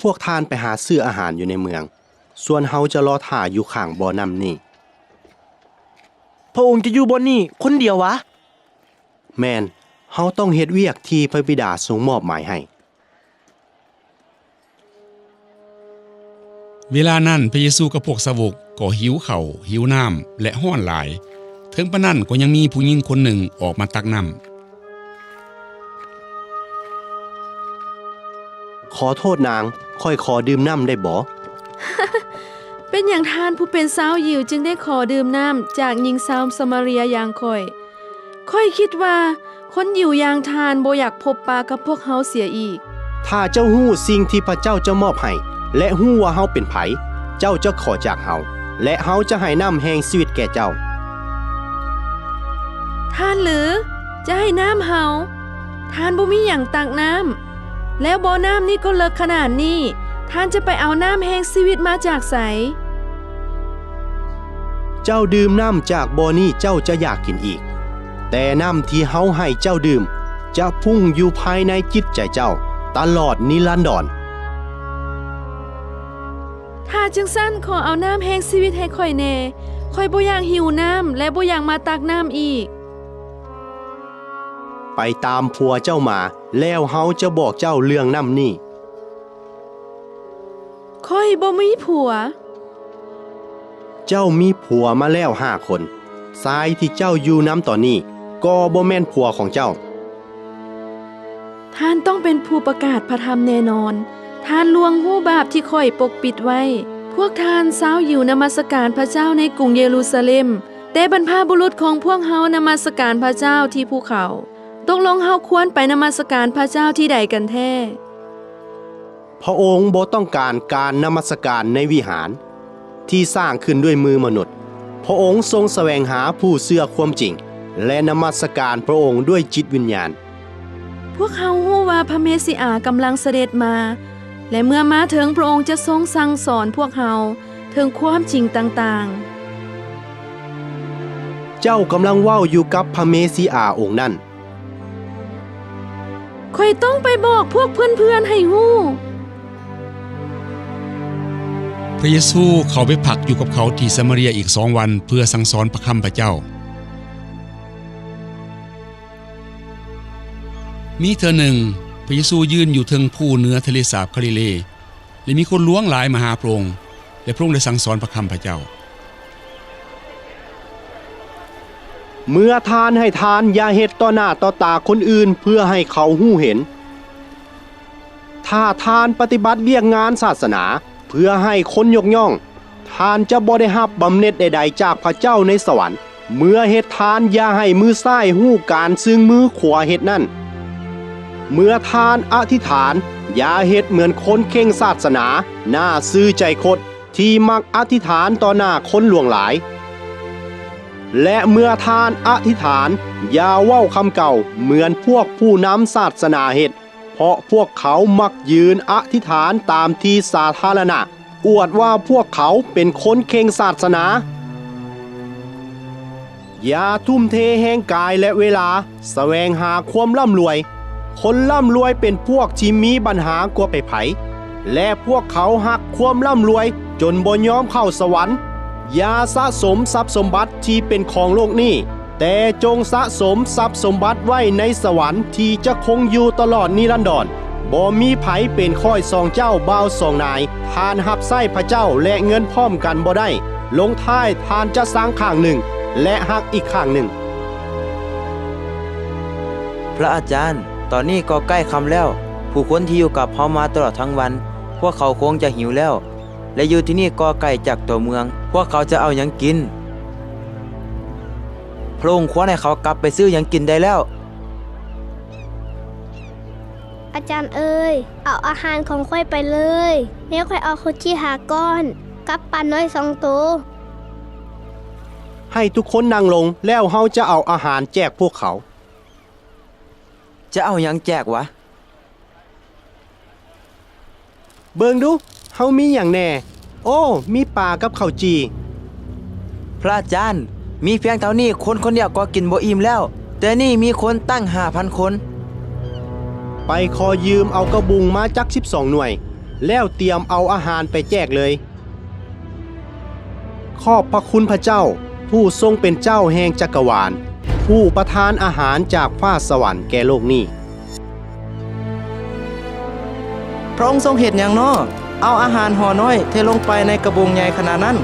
ພວກທ່ານໄປຫາຊື້ອາຫານຢູ່ໃນເມືອງ, ສ່ວນເຮົາຈະລໍຖ້າຢູ່ຂ້າງບໍ່ນ້ຳນີ້. ພະອົງຈະຢູ່ບ່ອນນີ້ຄົນດຽວຫວາ? ແມ່ນ, ເຮົາຕ້ອງເຮັດວຽກທີ່ພະບິດາຊົງມອບໝາຍໃຫ້. ເວລານັ້ນພະເຢຊູກັບພວກສາວົກກໍຫິວເຂົ້າ, ຫິວນ້ຳ ແລະ ຮ້ອນຫຼາຍ. ເຖິງປານນັ້ນກໍຍັງມີຜູ້ຍິງຄົນໜຶ່ງອອກມາຕັກນ້ຳ. ຂໍໂທດນາງ, ຂ້ອຍຂໍດື່ມນ້ຳໄດ້ບໍ່? ເປັນຫຍັງທ່ານຜູ້ເປັນຊາວຢິວຈຶ່ງໄດ້ຂໍດື່ມນ້ຳຈາກຍິງຊາວສະມາເຣຍຢ່າງຂ້ອຍ? ຂ້ອຍຄິດວ່າຄົນຢິວຢ່າງທ່ານບໍ່ຢາກພົບປະກັບພວກເຮົາເສຍອີກ. ຖ້າເຈົ້າຮູ້ສິ່ງທີ່ພະເຈົ້າຈະມອບໃຫ້ ແລະ ຮູ້ວ່າເຮົາເປັນໃຜ, ເຈົ້າຈະຂໍຈາກເຮົາ, ແລະ ເຮົາຈະໃຫ້ນ້ຳແຫ່ງຊີວິດແກ່ເຈົ້າ. ທ່ານຫຼື ຈະໃຫ້ນ້ຳເຮົາ? ທ່ານບໍ່ມີຫຍັງຕັກນ້ຳ, ແລ້ວບໍ່ນ້ຳນີ້ກໍເລິກຂະໜາດນີ້, ທ່ານຈະໄປເອົານ້ຳແຫ່ງຊີວິດມາຈາກໃສ? ເຈົ້າດື່ມນ້ຳຈາກບໍ່ນີ້ເຈົ້າຈະຢາກກິນອີກ, ແຕ່ນ້ຳທີ່ເຮົາໃຫ້ເຈົ້າດື່ມ ຈະພຸ້ງຢູ່ພາຍໃນຈິດໃຈເຈົ້າຕະຫຼອດນິລັນດອນ. ຖ້າຈັ່ງຊັ້ນ, ຂໍເອົານ້ຳແຫ່ງຊີວິດໃຫ້ຂ້ອຍແດ່. ຂ້ອຍບໍ່ຢາກຫິວນ້ຳ ແລະ ບໍ່ຢາກມາຕັກນ້ຳອີກ. ໄປຕາມຜົວເຈົ້າມາ, ແລ້ວເຮົາຈະບອກເຈົ້າເລື່ອງນ້ຳນີ້. ຂ້ອຍບໍ່ມີຜົວ. ເຈົ້າມີຜົວມາແລ້ວຫ້າຄົນ. ຊາຍທີ່ເຈົ້າຢູ່ນຳຕອນນີ້ກໍບໍ່ແມ່ນຜົວຂອງເຈົ້າ. ທ່ານຕ້ອງເປັນຜູ້ປະກາດພະທຳແນ່ນອນ. ທ່ານລ່ວງຮູ້ບາບທີ່ຂ້ອຍປົກປິດໄວ້. ພວກທ່ານຊາວຢິວນະມັດສະການພະເຈົ້າໃນກຸງເຢຣູຊາເລັມ, ແຕ່ບັນພະບຸລຸດຂອງພວກເຮົານະມັດສະການພະເຈົ້າທີ່ພູເຂົາ. ຕົກລົງເຮົາຄວນໄປນະມັດສະການພະເຈົ້າທີ່ໃດກັນແທ້? ພະອົງບໍ່ຕ້ອງການການນະມັດສະການໃນວິຫານທີ່ສ້າງຂຶ້ນດ້ວຍມືມະນຸດ. ພະອົງຊົງສະແຫວງຫາຜູ້ເຊື່ອຄວາມຈິງ ແລະ ນະມັດສະການພະອົງດ້ວຍຈິດວິນຍານ. ພວກເຮົາຮູ້ວ່າພະເມຊິອາກຳລັງສະເດັດມາ, ແລະ ເມື່ອມາເຖິງ, ພະອົງຈະຊົງສັ່ງສອນພວກເຮົາເຖິງຄວາມຈິງຕ່າງໆ. ເຈົ້າກຳລັງເວົ້າຢູ່ກັບພະເມຊິອາອົງນັ້ນ. ຂ້ອຍຕ້ອງໄປບອກພວກເພື່ອນໆໃຫ້ຮູ້. ພະເຢຊູເຂົ້າໄປພັກຢູ່ກັບເຂົາທີ່ສະມາເຣຍອີກສອງວັນ ເພື່ອສັ່ງສອນພະຄຳພະເຈົ້າ. ມີເທື່ອໜຶ່ງ, ພະເຢຊູຢືນຢູ່ເທິງພູເໜືອທະເລສາບກາລີເລ. ແລະ ມີຄົນຫຼວງຫຼາຍມາຫາພະອົງ, ແລະ ພະອົງໄດ້ສັ່ງສອນພະຄຳພະເຈົ້າ. ເມື່ອທ່ານໃຫ້ທານ, ຢ່າເຮັດຕໍ່ໜ້າຕໍ່ຕາຄົນອື່ນເພື່ອໃຫ້ເຂົາຮູ້ເຫັນ. ຖ້າທ່ານປະຕິບັດວຽກງານສາສະໜາເພື່ອໃຫ້ຄົນຍົກຍ້ອງ, ທ່ານຈະບໍ່ໄດ້ຮັບບຳເໜັດໃດໆຈາກພະເຈົ້າໃນສະຫວັນ. ເມື່ອເຮັດທານ, ຢ່າໃຫ້ມືຊ້າຍຮູ້ການຊຶ່ງມືຂວາເຮັດນັ້ນ. ເມື່ອທ່ານອະທິຖານ, ຢ່າເຮັດເໝືອນຄົນເຄັ່ງສາສະໜາໜ້າຊື່ໃຈຄົດ ທີ່ມັກອະທິຖານຕໍ່ໜ້າຄົນຫຼວງຫຼາຍ. ແລະ ເມື່ອທ່ານອະທິຖານ, ຢ່າເວົ້າຄຳເກົ່າເໝືອນພວກຜູ້ນຳສາສະໜາເຮັດ, ເພາະພວກເຂົາມັກຢືນອະທິຖານຕາມທີ່ສາທາລະນະ, ອວດວ່າພວກເຂົາເປັນຄົນເຄັ່ງສາສະໜາ. ຢ່າທຸ່ມເທແຮງກາຍ ແລະ ເວລາສະແຫວງຫາຄວາມລ່ຳລວຍ. ຄົນລ່ຳລວຍເປັນພວກທີ່ມີບັນຫາກວ່າໃຜໆ ແລະ ພວກເຂົາຮັກຄວາມລ່ຳລວຍຈົນບໍ່ຍອມເຂົ້າສະຫວັນ. ຢ່າສະສົມຊັບສົມບັດທີ່ເປັນຂອງໂລກນີ້, ແຕ່ຈົ່ງສະສົມຊັບສົມບັດໄວ້ໃນສະຫວັນທີ່ຈະຄົງຢູ່ຕະຫຼອດນິລັນດອນ. ບໍ່ມີໃຜເປັນຂ້ອຍສອງເຈົ້າບ່າວສອງນາຍ, ທ່ານຮັບໃຊ້ພະເຈົ້າ ແລະ ເງິນພ້ອມກັນບໍ່ໄດ້. ລົງທ້າຍທ່ານຈະຊັງຂ້າງໜຶ່ງ ແລະ ຮັກອີກຂ້າງໜຶ່ງ. ພະອາຈານ, ຕອນນີ້ກໍໃກ້ຄ່ຳແລ້ວ. ຜູ້ຄົນທີ່ຢູ່ກັບເຮົາມາຕະຫຼອດທັງວັນ, ພວກເຂົາຄົງຈະຫິວແລ້ວ ແລະ ຢູ່ທີ່ນີ້ກໍໄກຈາກຕົວເມືອງ. ພວກເຂົາຈະເອົາຫຍັງກິນ? ພະອົງຄວນໃຫ້ເຂົາກັບໄປຊື້ຫຍັງກິນໄດ້ແລ້ວ. ອາຈານເອີຍ, ເອົາອາຫານຂອງຂ້ອຍໄປເລີຍ. ແມ່ຂ້ອຍເອົາເຂົ້າຈີ່ຫ້າກ້ອນ ກັບປານ້ອຍສອງໂຕ. ໃຫ້ທຸກຄົນນັ່ງລົງ, ແລ້ວເຮົາຈະເອົາອາຫານແຈກພວກເຂົາ. ຈະເອົາຫຍັງແຈກວະ? ເບິ່ງດູ, ເຮົາມີຫຍັງແດ່? ໂອ້, ມີປາກັບເຂົ້າຈີ່. ພະອາຈານ, ມີພຽງເທົ່ານີ້ຄົນຄົນດຽວກໍກິນບໍ່ອີ່ມແລ້ວ, ແຕ່ນີ້ມີຄົນຕັ້ງຫ້າພັນຄົນ. ໄປຂໍຢືມເອົາກະບຸງມາຈັກສິບສອງໜ່ວຍ, ແລ້ວຕຽມເອົາອາຫານໄປແຈກເລີຍ. ຂອບພະຄຸນພະເຈົ້າ, ຜູ້ຊົງເປັນເຈົ້າແຫ່ງຈັກກະວານ, ຜູ້ປະທານອາຫານຈາກຟ້າສະຫວັນແກ່ໂລກນີ້. ພະອົງຊົງເຮັດຫຍັງນໍ? ເອົາອາຫານຫໍ່ນ້ອຍເທລົງໄປໃນກະບົງໃຫຍ່ຂະໜາດນັ້ນ.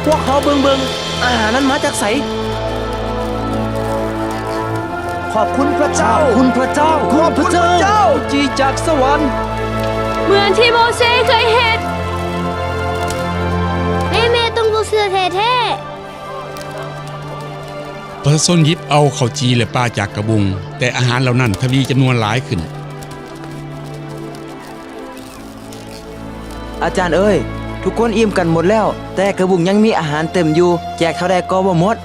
ພວກເຮົາເບິ່ງເບິ່ງ ອາຫານນັ້ນມາຈາກໃສ? ຂອບຄຸນພຣະເຈົ້າ! ຂອບຄຸນພຣະເຈົ້າ! ຂອບຄຸນພຣະເຈົ້າ! ຈີຈາກສະຫວັນ ເໝືອນທີ່ໂມເຊເຄີຍເຮັດ. ແມ່ໆຕ້ອງບໍ່ເຊື່ອແທ້ໆ. ປະຊາຊົນຫຍິບເອົາເຂົ້າຈີ່ ແລະ ປາຈາກກະບົງ, ແຕ່ອາຫານເຫຼົ່ານັ້ນທະວີຈຳນວນຫຼາຍຂຶ້ນ. ອາຈານເອີຍ, ທຸກຄົນອີ່ມກັນໝົດແລ້ວ, ແຕ່ກະບຸງຍັງມີອາຫານເຕັມຢູ່, ແຈກເທົ່າໃດກໍບໍ່ໝົດ.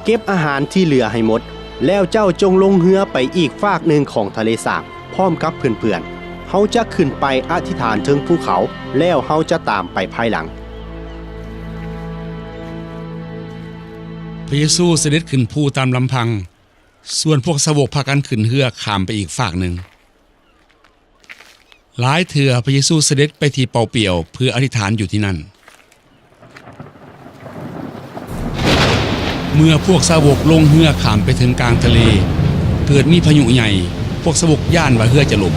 ເກັບອາຫານທີ່ເຫຼືອໃຫ້ໝົດ, ແລ້ວເຈົ້າຈົ່ງລົງເຮືອໄປອີກຟາກໜຶ່ງຂອງທະເລສາບ ພ້ອມກັບເພື່ອນໆ. ເຮົາຈະຂຶ້ນໄປອະທິຖານເທິງພູເຂົາ, ແລ້ວເຮົາຈະຕາມໄປພາຍຫຼັງ. ພະເຢຊູສະເດັດຂຶ້ນພູຕາມລຳພັງ, ສ່ວນພວກສາວົກພາກັນຂຶ້ນເຮືອຂ້າມໄປອີກຟາກໜຶ່ງ. ຫຼາຍເທື່ອພະເຢຊູສະເດັດໄປທີ່ເປົ່າປ່ຽວເພື່ອອະທິຖານຢູ່ທີ່ນັ້ນ. ເມື່ອພວກສາວົກລົງເຮືອຂ້າມໄປເຖິງກາງທະເລ, ເກີດມີພາຍຸໃຫຍ່, ພວກສາວົກຢ້ານວ່າເຮືອຈະລົ້ມ.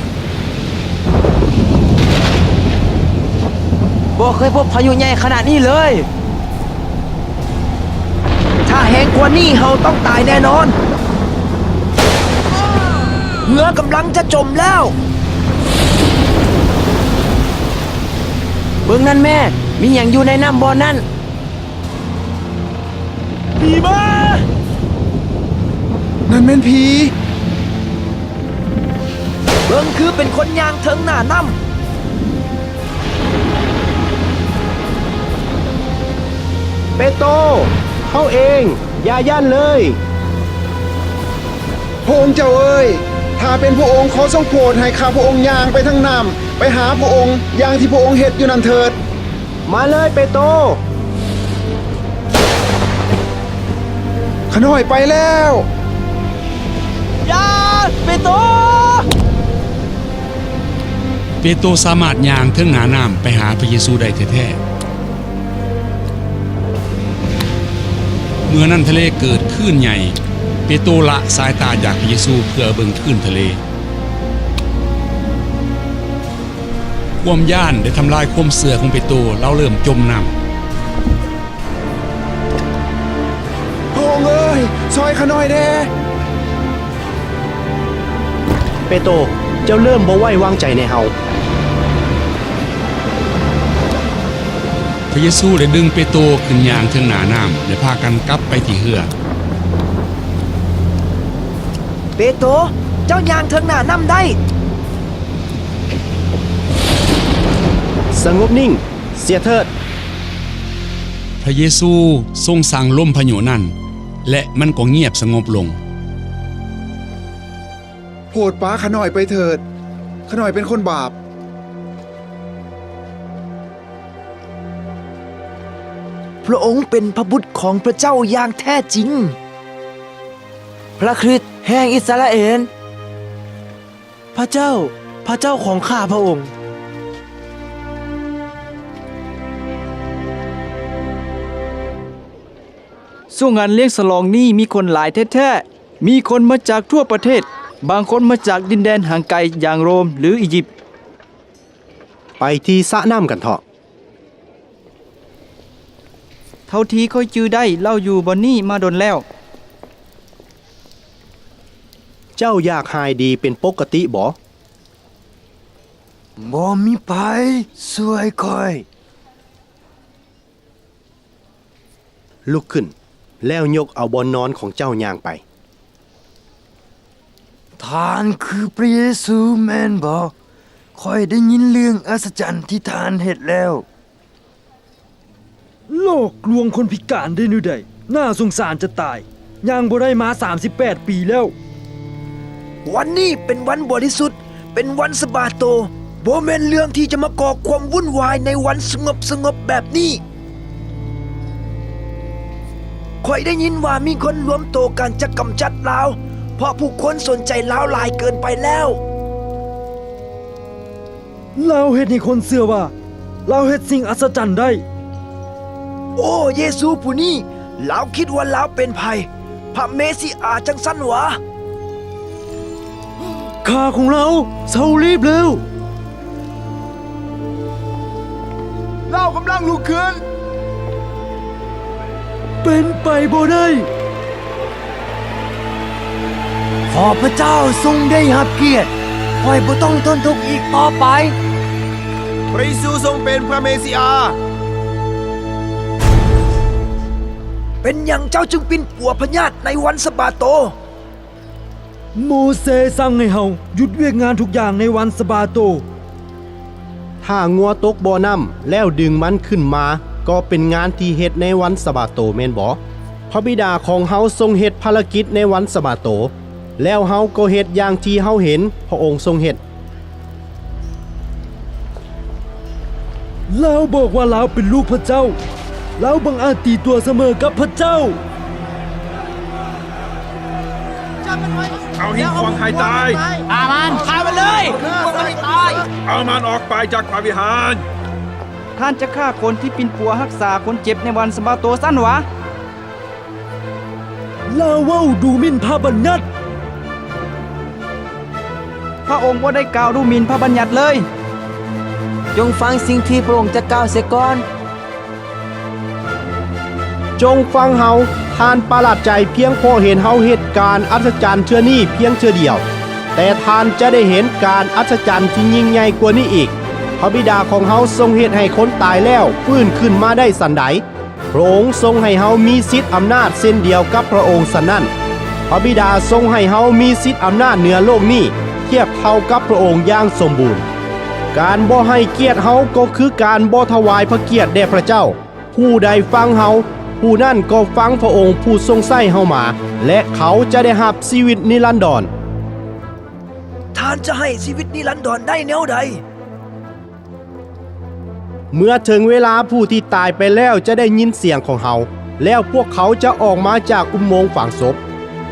ບໍ່ເຄີຍພົບພາຍຸໃຫຍ່ຂະໜາດນີ້ເລີຍ. ຖ້າແຮງກວ່ານີ້ເຮົາຕ້ອງຕາຍແນ່ນອນ. ເຮືອກຳລັງຈະຈົມແລ້ວ. ເບິ່ງນັ້ນແມ່, ມີຫຍັງຢູ່ໃນນ້ຳບ່ອນນັ້ນ? ຜີມາ! ນັ້ນແມ່ນຜີ. ເບິ່ງຄືເປັນຄົນຍ່າງເທິງໜ້ານ້ຳ. ເປໂຕ, ເຮົາເອງ, ຢ່າຢ້ານເລີຍ. ພະອົງເຈົ້າເອີຍ, ຖ້າເປັນພະອົງ, ຂໍຊົງໂປດໃຫ້ຂ້າພະອົງຍ່າງໄປທາງນ້ຳ, ໄປຫາພະອົງ, ຢ່າງທີ່ພະອົງເຮັດຢູ່ນັ້ນເຖີດ. ມາເລີຍເປໂຕ. ຂ້ານ້ອຍໄປແລ້ວ. ຢ່າ! ເປໂຕ! ເປໂຕສາມາດຍ່າງເທິງໜ້ານ້ຳໄປຫາພະເຢຊູໄດ້ແທ້ໆ. ເມື່ອນັ້ນທະເລເກີດຄື້ນໃຫຍ່. ເປໂຕລະສາຍຕາຈາກພະເຢຊູເພື່ອເບິ່ງຄື້ນທະເລ. ຄວາມຢ້ານໄດ້ທຳລາຍຄວາມເຊື່ອຂອງເປໂຕ, ລາວເລີ່ມຈົມນ້ຳ. ພະອົງເອີຍ, ຊ່ອຍຂ້ານ້ອຍແດ່. ເປໂຕ, ເຈົ້າເລີ່ມບໍ່ໄວ້ວາງໃຈໃນເຮົາ. ພະເຢຊູໄດ້ດຶງເປໂຕຂຶ້ນຍ່າງເທິງໜ້ານ້ຳ ແລະ ພາກັນກັບໄປທີ່ເຮືອ. ເປໂຕ, ເຈົ້າຍ່າງເທິງໜ້ານ້ຳໄດ້. ສະຫງົບນິ່ງ, ເສຍເທີດ. ພະເຢຊູຊົງສັ່ງລົມພາຍຸນັ້ນ ແລະ ມັນກໍງຽບສະຫງົບລົງ. ໂປດປາຂ້ານ້ອຍໄປເຖີດ. ຂ້ານ້ອຍເປັນຄົນບາບ. ພະອົງເປັນພະບຸດຂອງພະເຈົ້າຢ່າງແທ້ຈິງ, ພະຄຣິດແຫ່ງອິດສະຣາເອນ. ພະເຈົ້າ, ພະເຈົ້າຂອງຂ້າພະອົງ. ຊ່ວງງານລ້ຽງສະຫຼອງນີ້ມີຄົນຫຼາຍແທ້ໆ. ມີຄົນມາຈາກທົ່ວປະເທດ, ບາງຄົນມາຈາກດິນແດນຫ່າງໄກຢ່າງໂຣມ ຫຼື ອີຢິບ. ໄປທີ່ສະນ້ຳກັນເຖາະ. ເທົ່າທີ່ຂ້ອຍຈື່ໄດ້, ລາວຢູ່ບ່ອນນີ້ມາດົນແລ້ວ. ເຈົ້າຢາກຫາຍດີເປັນປົກກະຕິບໍ? ບໍ່ມີໃຜຊ່ວຍຂ້ອຍ. ລຸກຂຶ້ນ ແລ້ວຍົກເອົາບ່ອນນອນຂອງເຈົ້າຍ່າງໄປ. ທ່ານຄືພະເຢຊູແມ່ນບໍ່? ຂ້ອຍໄດ້ຍິນເລື່ອງອັດສະຈັນທີ່ທ່ານເຮັດແລ້ວ. ຫຼອກລວງຄົນພິການໄດ້ແນວໃດ? ໜ້າສົງສານຈະຕາຍ. ຍ່າງບໍ່ໄດ້ມາສາມສິບແປດປີແລ້ວ. ວັນນີ້ເປັນວັນບໍລິສຸດ, ເປັນວັນສະບາໂຕ, ບໍ່ແມ່ນເລື່ອງທີ່ຈະມາກໍ່ຄວາມວຸ່ນວາຍໃນວັນສະຫງົບໆແບບນີ້. ຂ້ອຍໄດ້ຍິນວ່າມີຄົນລວມໂຕກັນຈະກຳຈັດລາວ, ເພາະຜູ້ຄົນສົນໃຈລາວຫຼາຍເກີນໄປແລ້ວ. ລາວເຮັດໃຫ້ຄົນເຊື່ອວ່າລາວເຮັດສິ່ງອັດສະຈັນໄດ້. ໂອ້ ເຢຊູຜູ້ນີ້, ລາວຄິດວ່າລາວເປັນໃຜ? ພະເມຊິອາຈັ່ງຊັ້ນຫວາ? ຂາຂອງລາວເຊົາລີບແລ້ວ. ລາວກຳລັງລຸກຂຶ້ນ. ເປັນໄປບໍ່ໄດ້. ຂໍພະເຈົ້າຊົງໄດ້ຮັບກຽດ, ຂ້ອຍບໍ່ຕ້ອງທົນທຸກອີກຕໍ່ໄປ. ພຣະເຢຊູຊົງເປັນພຣະເມຊິອາ. ເປັນຫຍັງເຈົ້າຈຶ່ງປິ່ນປົວພະຍາດໃນວັນສະບາໂຕ? ໂມເຊສັ່ງໃຫ້ເຮົາຢຸດວຽກງານທຸກຢ່າງໃນວັນສະບາໂຕ. ຖ້າງົວຕົກບໍ່ນ້ຳແລ້ວດຶງມັນຂຶ້ນມາ ກໍເປັນງານທີ່ເຮັດໃນວັນສະບາໂຕແມ່ນບໍ່? ພະບິດາຂອງເຮົາຊົງເຮັດພາລະກິດໃນວັນສະບາໂຕ, ແລ້ວເຮົາກໍເຮັດຢ່າງທີ່ເຮົາເຫັນພະອົງຊົງເຮັດ. ລາວບອກວ່າລາວເປັນລູກພະເຈົ້າ. ລາວບັງອາດຕີຕົວສະເໝີກັບພະເຈົ້າ. ເອົາຫິ້ງຂວ້າງໃຫ້ຕາຍ. ຂ້າມັນ. ຂ້າມັນເລີຍ. ເອົາມັນອອກໄປຈາກພະວິຫານ. ທ່ານຈະຂ້າຄົນທີ່ປິ່ນປົວຮັກສາຄົນເຈັບໃນວັນສະບາໂຕຊັ້ນຫວາ? ລາວເວົ້າດູໝິ່ນພະບັນຍັດ. ພະອົງບໍ່ໄດ້ກ່າວດູໝິ່ນພະບັນຍັດເລີຍ. ຈົ່ງຟັງສິ່ງທີ່ພະອົງຈະກ່າວເສຍກ່ອນ. ຈົ່ງຟັງເຮົາ. ທ່ານປະຫຼາດໃຈພຽງເພາະເຫັນເຮົາເຮັດການອັດສະຈັນເທື່ອນີ້ພຽງເທື່ອດຽວ, ແຕ່ທ່ານຈະໄດ້ເຫັນການອັດສະຈັນທີ່ຍິ່ງໃຫຍ່ກວ່ານີ້ອີກ. ພະບິດາຂອງເຮົາຊົງເຮັດໃຫ້ຄົນຕາຍແລ້ວຟື້ນຂຶ້ນມາໄດ້ສັນໃດ? ພະອົງຊົງໃຫ້ເຮົາມີສິດອຳນາດເຊັ່ນດຽວກັບພະອົງ, ສະນັ້ນ, ພະບິດາຊົງໃຫ້ເຮົາມີສິດອຳນາດເໜືອໂລກນີ້ທຽບເທົ່າກັບພະອົງຢ່າງສົມບູນ. ການບໍ່ໃຫ້ກຽດເຮົາກໍຄືການບໍ່ຖວາຍພະກຽດແດ່ພະເຈົ້າ. ຜູ້ໃດຟັງເຮົາ, ຜູ້ນັ້ນກໍຟັງພະອົງຜູ້ຊົງໃຊ້ເຮົາມາ, ແລະ ເຂົາຈະໄດ້ຮັບຊີວິດນິລັນດອນ. ທ່ານຈະໃຫ້ຊີວິດນິລັນດອນໄດ້ແນວໃດ? ເມື່ອເຖິງເວລາ, ຜູ້ທີ່ຕາຍໄປແລ້ວຈະໄດ້ຍິນສຽງຂອງເຮົາ, ແລ້ວພວກເຂົາຈະອອກມາຈາກອຸໂມງຝັງສົບ.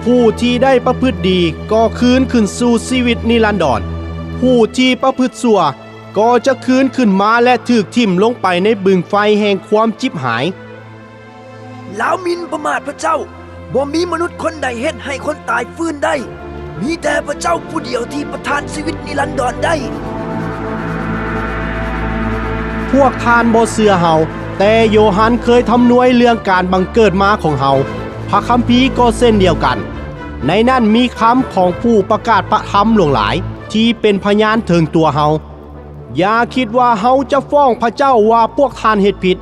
ຜູ້ທີ່ໄດ້ປະພຶດດີກໍຄືນຂຶ້ນສູ່ຊີວິດນິລັນດອນ, ຜູ້ທີ່ປະພຶດຊົ່ວກໍຈະຄືນຂຶ້ນມາ ແລະ ຖືກຖິ້ມລົງໄປໃນບຶງໄຟແຫ່ງຄວາມຈິບຫາຍ. ລາວໝິ່ນປະໝາດພະເຈົ້າ. ບໍ່ມີມະນຸດຄົນໃດເຮັດໃຫ້ຄົນຕາຍຟື້ນໄດ້. ມີແຕ່ພະເຈົ້າຜູ້ດຽວທີ່ປະທານຊີວິດນິລັນດອນໄດ້. ພວກທ່ານບໍ່ເຊື່ອເຮົາ, ແຕ່ໂຢຮັນເຄີຍທຳນວຍເລື່ອງການບັງເກີດມາຂອງເຮົາ. ພະຄຳພີກໍເຊັ່ນດຽວກັນ. ໃນນັ້ນມີຄຳຂອງຜູ້ປະກາດພະທຳຫຼວງຫຼາຍ ທີ່ເປັນພະຍານເຖິງຕົວເຮົາ. ຢ່າຄິດວ່າເຮົາຈະຟ້ອງພະເຈົ້າວ່າພວກທ່ານເຮັດຜິດ.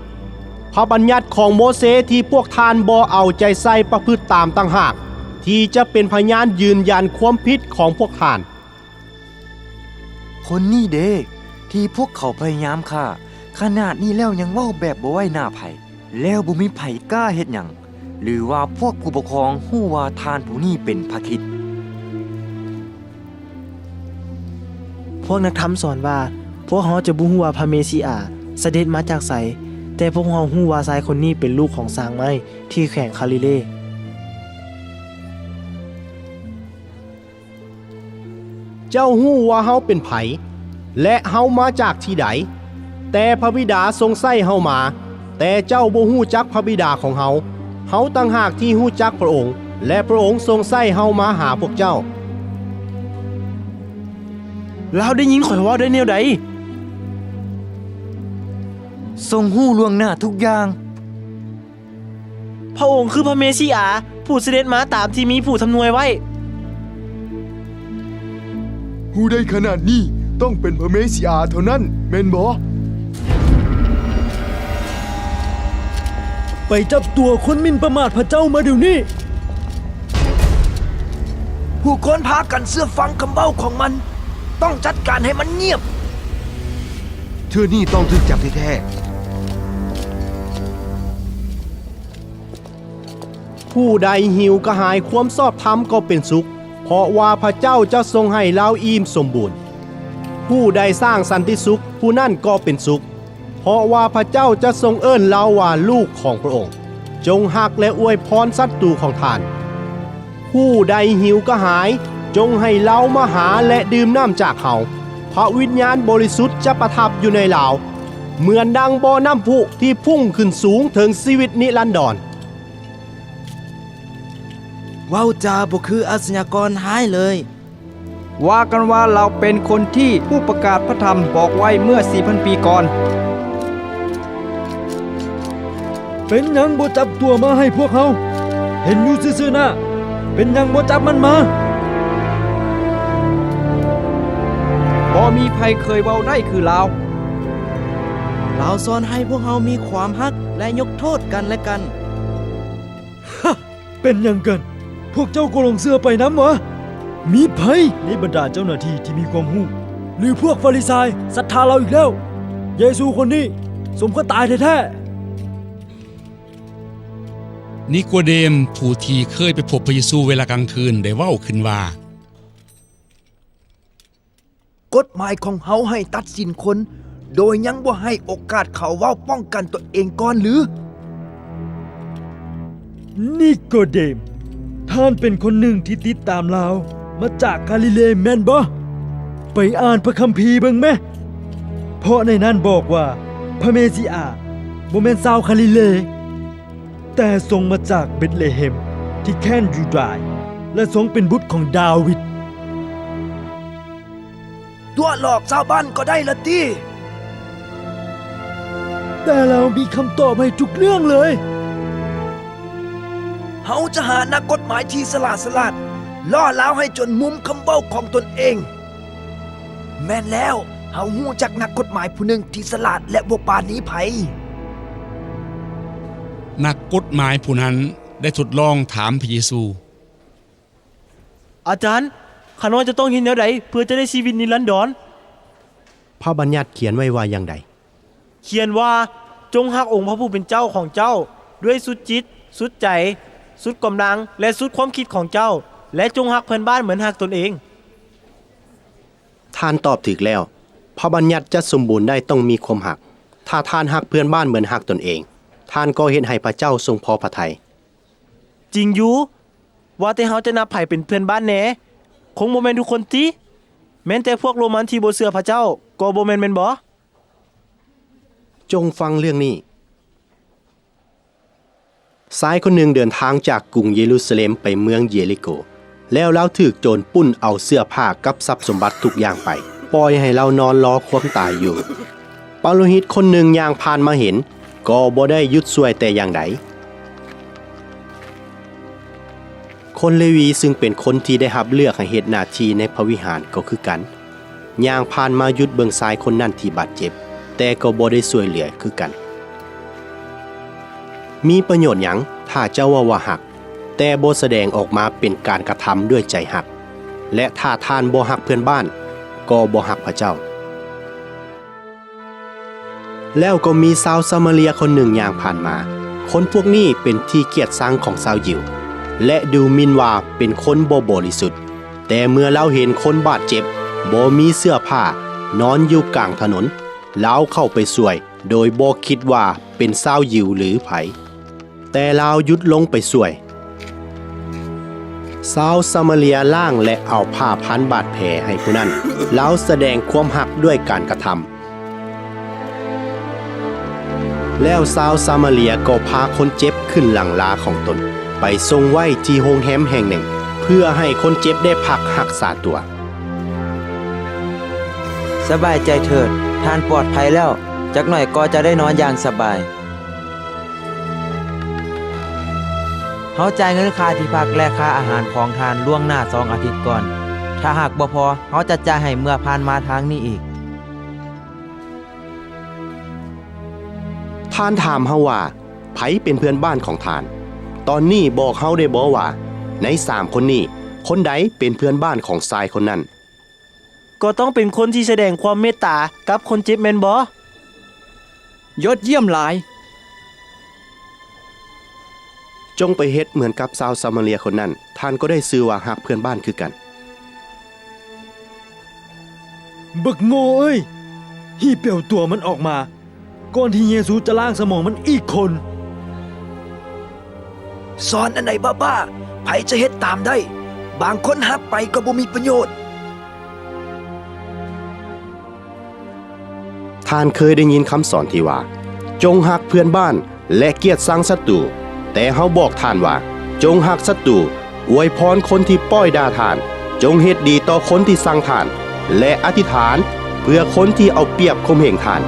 ພະບັນຍັດຂອງໂມເຊທີ່ພວກທ່ານບໍ່ເອົາໃຈໃສ່ປະພຶດຕາມຕ່າງຫາກ ທີ່ຈະເປັນພະຍານຢືນຢັນຄວາມຜິດຂອງພວກທ່ານ. ຄົນນີ້ເດ ທີ່ພວກເຂົາພະຍາຍາມຂ້າ, ຂະໜາດນີ້ແລ້ວຍັງເວົ້າແບບບໍ່ໄວ້ໜ້າໃຜ, ແລ້ວບໍ່ມີໃຜກ້າເຮັດຫຍັງ, ຫຼືວ່າພວກຜູ້ປົກຄອງຮູ້ວ່າທ່ານຜູ້ນີ້ເປັນພະຄຣິດ? ພວກນັກທຳສອນວ່າ, ພວກເຮົາຈະບໍ່ຮູ້ວ່າພະເມຊິອາສະເດັດມາຈາກໃສ, ແຕ່ພວກເຮົາຮູ້ວ່າຊາຍຄົນນີ້ເປັນລູກຂອງຊ່າງໄມ້ທີ່ແຂວງຄາລີເລ. ເຈົ້າຮູ້ວ່າເຮົາເປັນໃຜ ແລະ ເຮົາມາຈາກທີ່ໃດ, ແຕ່ພະບິດາຊົງໃຊ້ເຮົາມາ. ແຕ່ເຈົ້າບໍ່ຮູ້ຈັກພະບິດາຂອງເຮົາ, ເຮົາຕ່າງຫາກທີ່ຮູ້ຈັກພະອົງ, ແລະ ພະອົງຊົງໃຊ້ເຮົາມາຫາພວກເຈົ້າ. ລາວໄດ້ຍິນຂ້ອຍເວົ້າໄດ້ແນວໃດ? ຊົງຮູ້ລ່ວງໜ້າທຸກຢ່າງ. ພະອົງຄືພະເມຊິອາ ຜູ້ສະເດັດມາຕາມທີ່ມີຜູ້ທຳນວຍໄວ້. ຮູ້ໄດ້ຂະໜາດນີ້ ຕ້ອງເປັນພະເມຊິອາເທົ່ານັ້ນ, ແມ່ນບໍ່? ໄປຈັບຕົວຄົນໝິ່ນປະໝາດພະເຈົ້າມາດຽວນີ້. ຜູ້ຄົນພາກັນເຊື່ອຟັງຄຳເວົ້າຂອງມັນ. ຕ້ອງຈັດການໃຫ້ມັນງຽບ. ເທື່ອນີ້ຕ້ອງຖືກຈັບແທ້ໆ. ຜູ້ໃດຫິວກະຫາຍຄວາມຊອບທຳກໍເປັນສຸກ, ເພາະວ່າພະເຈົ້າຈະຊົງໃຫ້ລາວອີ່ມສົມບູນ. ຜູ້ໃດສ້າງສັນຕິສຸກ, ຜູ້ນັ້ນກໍເປັນສຸກ, ເພາະວ່າພະເຈົ້າຈະຊົງເອີ້ນລາວວ່າລູກຂອງພະອົງ. ຈົ່ງຮັກ ແລະ ອວຍພອນສັດຕູຂອງທ່ານ. ຜູ້ໃດຫິວກະຫາຍ, ຈົ່ງໃຫ້ລາວມາຫາ ແລະ ດື່ມນ້ຳຈາກເຮົາ. ພະວິນຍານບໍລິສຸດຈະປະທັບຢູ່ໃນລາວ, ເໝືອນດັ່ງບໍ່ນ້ຳພຸທີ່ພຸ່ງຂຶ້ນສູງເຖິງຊີວິດນິລັນດອນ. ເວົ້າຈາບໍ່ຄືອາຊະຍາກອນຮ້າຍເລີຍ. ວ່າກັນວ່າລາວເປັນຄົນທີ່ຜູ້ປະກາດພະທຳບອກໄວ້ເມື່ອສີ່ພັນປີກ່ອນ. ເປັນຫຍັງບໍ່ຈັບຕົວມາໃຫ້ພວກເຮົາ? ເຫັນຢູ່ຊື່ໆນະ, ເປັນຫຍັງບໍ່ຈັບມັນມາ? ບໍ່ມີໃຜເຄີຍເວົ້າໄດ້ຄືລາວ. ລາວສອນໃຫ້ພວກເຮົາມີຄວາມຮັກ ແລະ ຍົກໂທດກັນແລະກັນ. ເປັນຫຍັງກັນ? ພວກເຈົ້າກໍຫຼົງເຊື່ອໄປນຳຫວາ? ມີໃຜໃນບັນດາເຈົ້າໜ້າທີ່ທີ່ມີຄວາມຮູ້ ຫຼື ພວກຟາຣິສາຍສັດທາລາວອີກແລ້ວ? ເຢຊູຄົນນີ້ສົມຄວນຕາຍແທ້ໆ. ນິໂກເດມ ຜູ້ທີ່ເຄີຍໄປພົບພະເຢຊູເວລາກາງຄືນ ໄດ້ເວົ້າຂຶ້ນວ່າ, ກົດໝາຍຂອງເຮົາໃຫ້ຕັດສິນຄົນ ໂດຍຍັງບໍ່ໃຫ້ໂອກາດເຂົາເວົ້າປ້ອງກັນຕົນເອງກ່ອນຫຼື? ນິໂກເດມ, ທ່ານເປັນຄົນໜຶ່ງທີ່ຕິດຕາມລາວມາຈາກກາລີເລແມ່ນບໍ່? ໄປອ່ານພະຄຳພີເບິ່ງແມ, ເພາະໃນນັ້ນບອກວ່າພະເມຊິອາບໍ່ແມ່ນຊາວກາລີເລ. ແຕ່ຊົງມາຈາກເບັດເລເຮັມທີ່ແຄວ້ນຢູດາຍ ແລະ ຊົງເປັນບຸດຂອງດາວິດ. ຕົວະຫຼອກຊາວບ້ານກໍໄດ້ລະຕິ? ແຕ່ລາວມີຄຳຕອບໃຫ້ທຸກເລື່ອງເລີຍ. ເຮົາຈະຫານັກກົດໝາຍທີ່ສະຫຼາດສະຫຼາດ, ລໍ້ລາວໃຫ້ຈົນມຸມຄຳເວົ້າຂອງຕົນເອງ. ແມ່ນແລ້ວ, ເຮົາຮູ້ຈັກນັກກົດໝາຍຜູ້ໜຶ່ງທີ່ສະຫຼາດ ແລະ ບໍ່ປານີໃຜ. ນັກກົດໝາຍຜູ້ນັ້ນໄດ້ທົດລອງຖາມພະເຢຊູ, ອາຈານ, ຂ້ານ້ອຍຈະຕ້ອງເຮັດແນວໃດເພື່ອຈະໄດ້ຊີວິດນິລັນດອນ? ພະບັນຍັດຂຽນໄວ້ວ່າຢ່າງໃດ? ຂຽນວ່າ, ຈົ່ງຮັກອົງພະຜູ້ເປັນເຈົ້າຂອງເຈົ້າດ້ວຍສຸດຈິດ, ສຸດໃຈ, ສຸດກຳລັງ ແລະ ສຸດຄວາມຄິດຂອງເຈົ້າ, ແລະ ຈົ່ງຮັກເພື່ອນບ້ານເໝືອນຮັກຕົນເອງ. ທ່ານຕອບຖືກແລ້ວ. ພະບັນຍັດຈະສົມບູນໄດ້ຕ້ອງມີຄວາມຮັກ. ຖ້າທ່ານຮັກເພື່ອນບ້ານເໝືອນຮັກຕົນເອງ, ທ່ານກໍເຮັດໃຫ້ພະເຈົ້າຊົງພໍພະໄທ. ຈິງຢູ່, ວ່າແຕ່ເຮົາຈະນັບໃຜເປັນເພື່ອນບ້ານແດ່? ຄົງບໍ່ແມ່ນທຸກຄົນຕິ? ແມ່ນແຕ່ພວກໂຣມັນທີ່ບໍ່ເຊື່ອພະເຈົ້າກໍບໍ່ແມ່ນ ແມ່ນບໍ່? ຈົ່ງຟັງເລື່ອງນີ້. ຊາຍຄົນໜຶ່ງເດີນທາງຈາກກຸງເຢຣູຊາເລັມໄປເມືອງເຢລິໂກ, ແລ້ວລາວຖືກໂຈນປຸ້ນເອົາເສື້ອຜ້າກັບຊັບສົມບັດທຸກຢ່າງໄປ, ປ່ອຍໃຫ້ລາວນອນລໍຄວາມຕາຍຢູ່. ປະໂລຫິດຄົນໜຶ່ງຍ່າງຜ່ານມາເຫັນ, ກໍບໍ່ໄດ້ຢຸດຊ່ວຍແຕ່ຢ່າງໃດ. ຄົນເລວີ ຊຶ່ງເປັນຄົນທີ່ໄດ້ຮັບເລືອກໃຫ້ເຮັດໜ້າທີ່ໃນພະວິຫານກໍຄືກັນ, ຍ່າງຜ່ານມາຢຸດເບິ່ງຊາຍຄົນນັ້ນທີ່ບາດເຈັບ, ແຕ່ກໍບໍ່ໄດ້ຊ່ວຍເຫຼືອຄືກັນ. ມີປະໂຫຍດຫຍັງ ຖ້າເຈົ້າເວົ້າວ່າຮັກ, ແຕ່ບໍ່ສະແດງອອກມາເປັນການກະທຳດ້ວຍໃຈຮັກ? ແລະ ຖ້າທ່ານບໍ່ຮັກເພື່ອນບ້ານ, ກໍບໍ່ຮັກພະເຈົ້າ. ແລ້ວກໍມີຊາວຊາມາເຣຍຄົນໜຶ່ງຍ່າງຜ່ານມາ. ຄົນພວກນີ້ເປັນທີ່ກຽດຊັງຂອງຊາວຢິວ ແລະ ດູໝິ່ນວ່າເປັນຄົນບໍ່ບໍລິສຸດ. ແຕ່ເມື່ອລາວເຫັນຄົນບາດເຈັບ ບໍ່ມີເສື້ອຜ້າ ນອນຢູ່ກາງຖະໜົນ, ລາວເຂົ້າໄປຊ່ວຍ ໂດຍບໍ່ຄິດວ່າເປັນຊາວຢິວ ຫຼື ໃຜ. ແຕ່ລາວຢຸດລົງໄປຊ່ວຍ. ຊາວຊາມາເຣຍລ້າງ ແລະ ເອົາຜ້າພັນບາດແຜໃຫ້ຜູ້ນັ້ນ. ລາວສະແດງຄວາມຮັກດ້ວຍການກະທຳ. ແລ້ວຊາວຊາມາເຣຍກໍພາຄົນເຈັບຂຶ້ນຫຼັງລາຂອງຕົນ ໄປສົ່ງໄວ້ທີ່ໂຮງແຮມແຫ່ງໜຶ່ງ ເພື່ອໃຫ້ຄົນເຈັບໄດ້ພັກຮັກສາຕົວ. ສະບາຍໃຈເຖີດ, ທ່ານປອດໄພແລ້ວ, ຈັກໜ້ອຍກໍຈະໄດ້ນອນຢ່າງສະບາຍ. ເຮົາຈ່າຍເງິນຄ່າທີ່ພັກ ແລະ ຄ່າອາຫານຂອງທ່ານລ່ວງໜ້າສອງອາທິດກ່ອນ. ຖ້າຫາກບໍ່ພໍ, ເຮົາຈະຈ່າຍໃຫ້ເມື່ອຜ່ານມາທາງນີ້ອີກ. ທ່ານຖາມເຮົາວ່າ, ໃຜເປັນເພື່ອນບ້ານຂອງທ່ານ? ຕອນນີ້ບອກເຮົາໄດ້ບໍ່ວ່າ, ໃນສາມຄົນນີ້, ຄົນໃດເປັນເພື່ອນບ້ານຂອງຊາຍຄົນນັ້ນ? ກໍຕ້ອງເປັນຄົນທີ່ສະແດງຄວາມເມດຕາກັບຄົນເຈັບແມ່ນບໍ່? ຍອດຢ້ຽມຫຼາຍ! ຈົ່ງໄປເຮັດເໝືອນກັບຊາວຊາມາເຣຍຄົນນັ້ນ, ທ່ານກໍໄດ້ຊື່ວ່າຮັກເພື່ອນບ້ານຄືກັນ. ບັກໂງ່ເອີຍ! ຮີບແປວຕົວມັນອອກມາ, ກ່ອນທີ່ເຢຊູຈະລ້າງສະໝອງມັນອີກຄົນ. ສອນອັນໃດບ້າໆ, ໃຜຈະເຮັດຕາມໄດ້? ບາງຄົນຮັບໄປກໍບໍ່ມີປະໂຫຍດ. ທ່ານເຄີຍໄດ້ຍິນຄຳສອນທີ່ວ່າ, ຈົ່ງຮັກເພື່ອນບ້ານ ແລະ ກຽດຊັງສັດຕູ. ແຕ່ເຮົາບອກທ່ານວ່າ, ຈົ່ງຮັກສັດຕູ, ອວຍພອນຄົນທີ່ປ້ອຍດ່າທ່ານ, ຈົ່ງເຮັດດີຕໍ່ຄົນທີ່ຊັງທ່ານ ແລະ ອະທິຖານເພື່ອຄົນທີ່ເອົາປຽບຂົ່ມເຫງທ່ານ.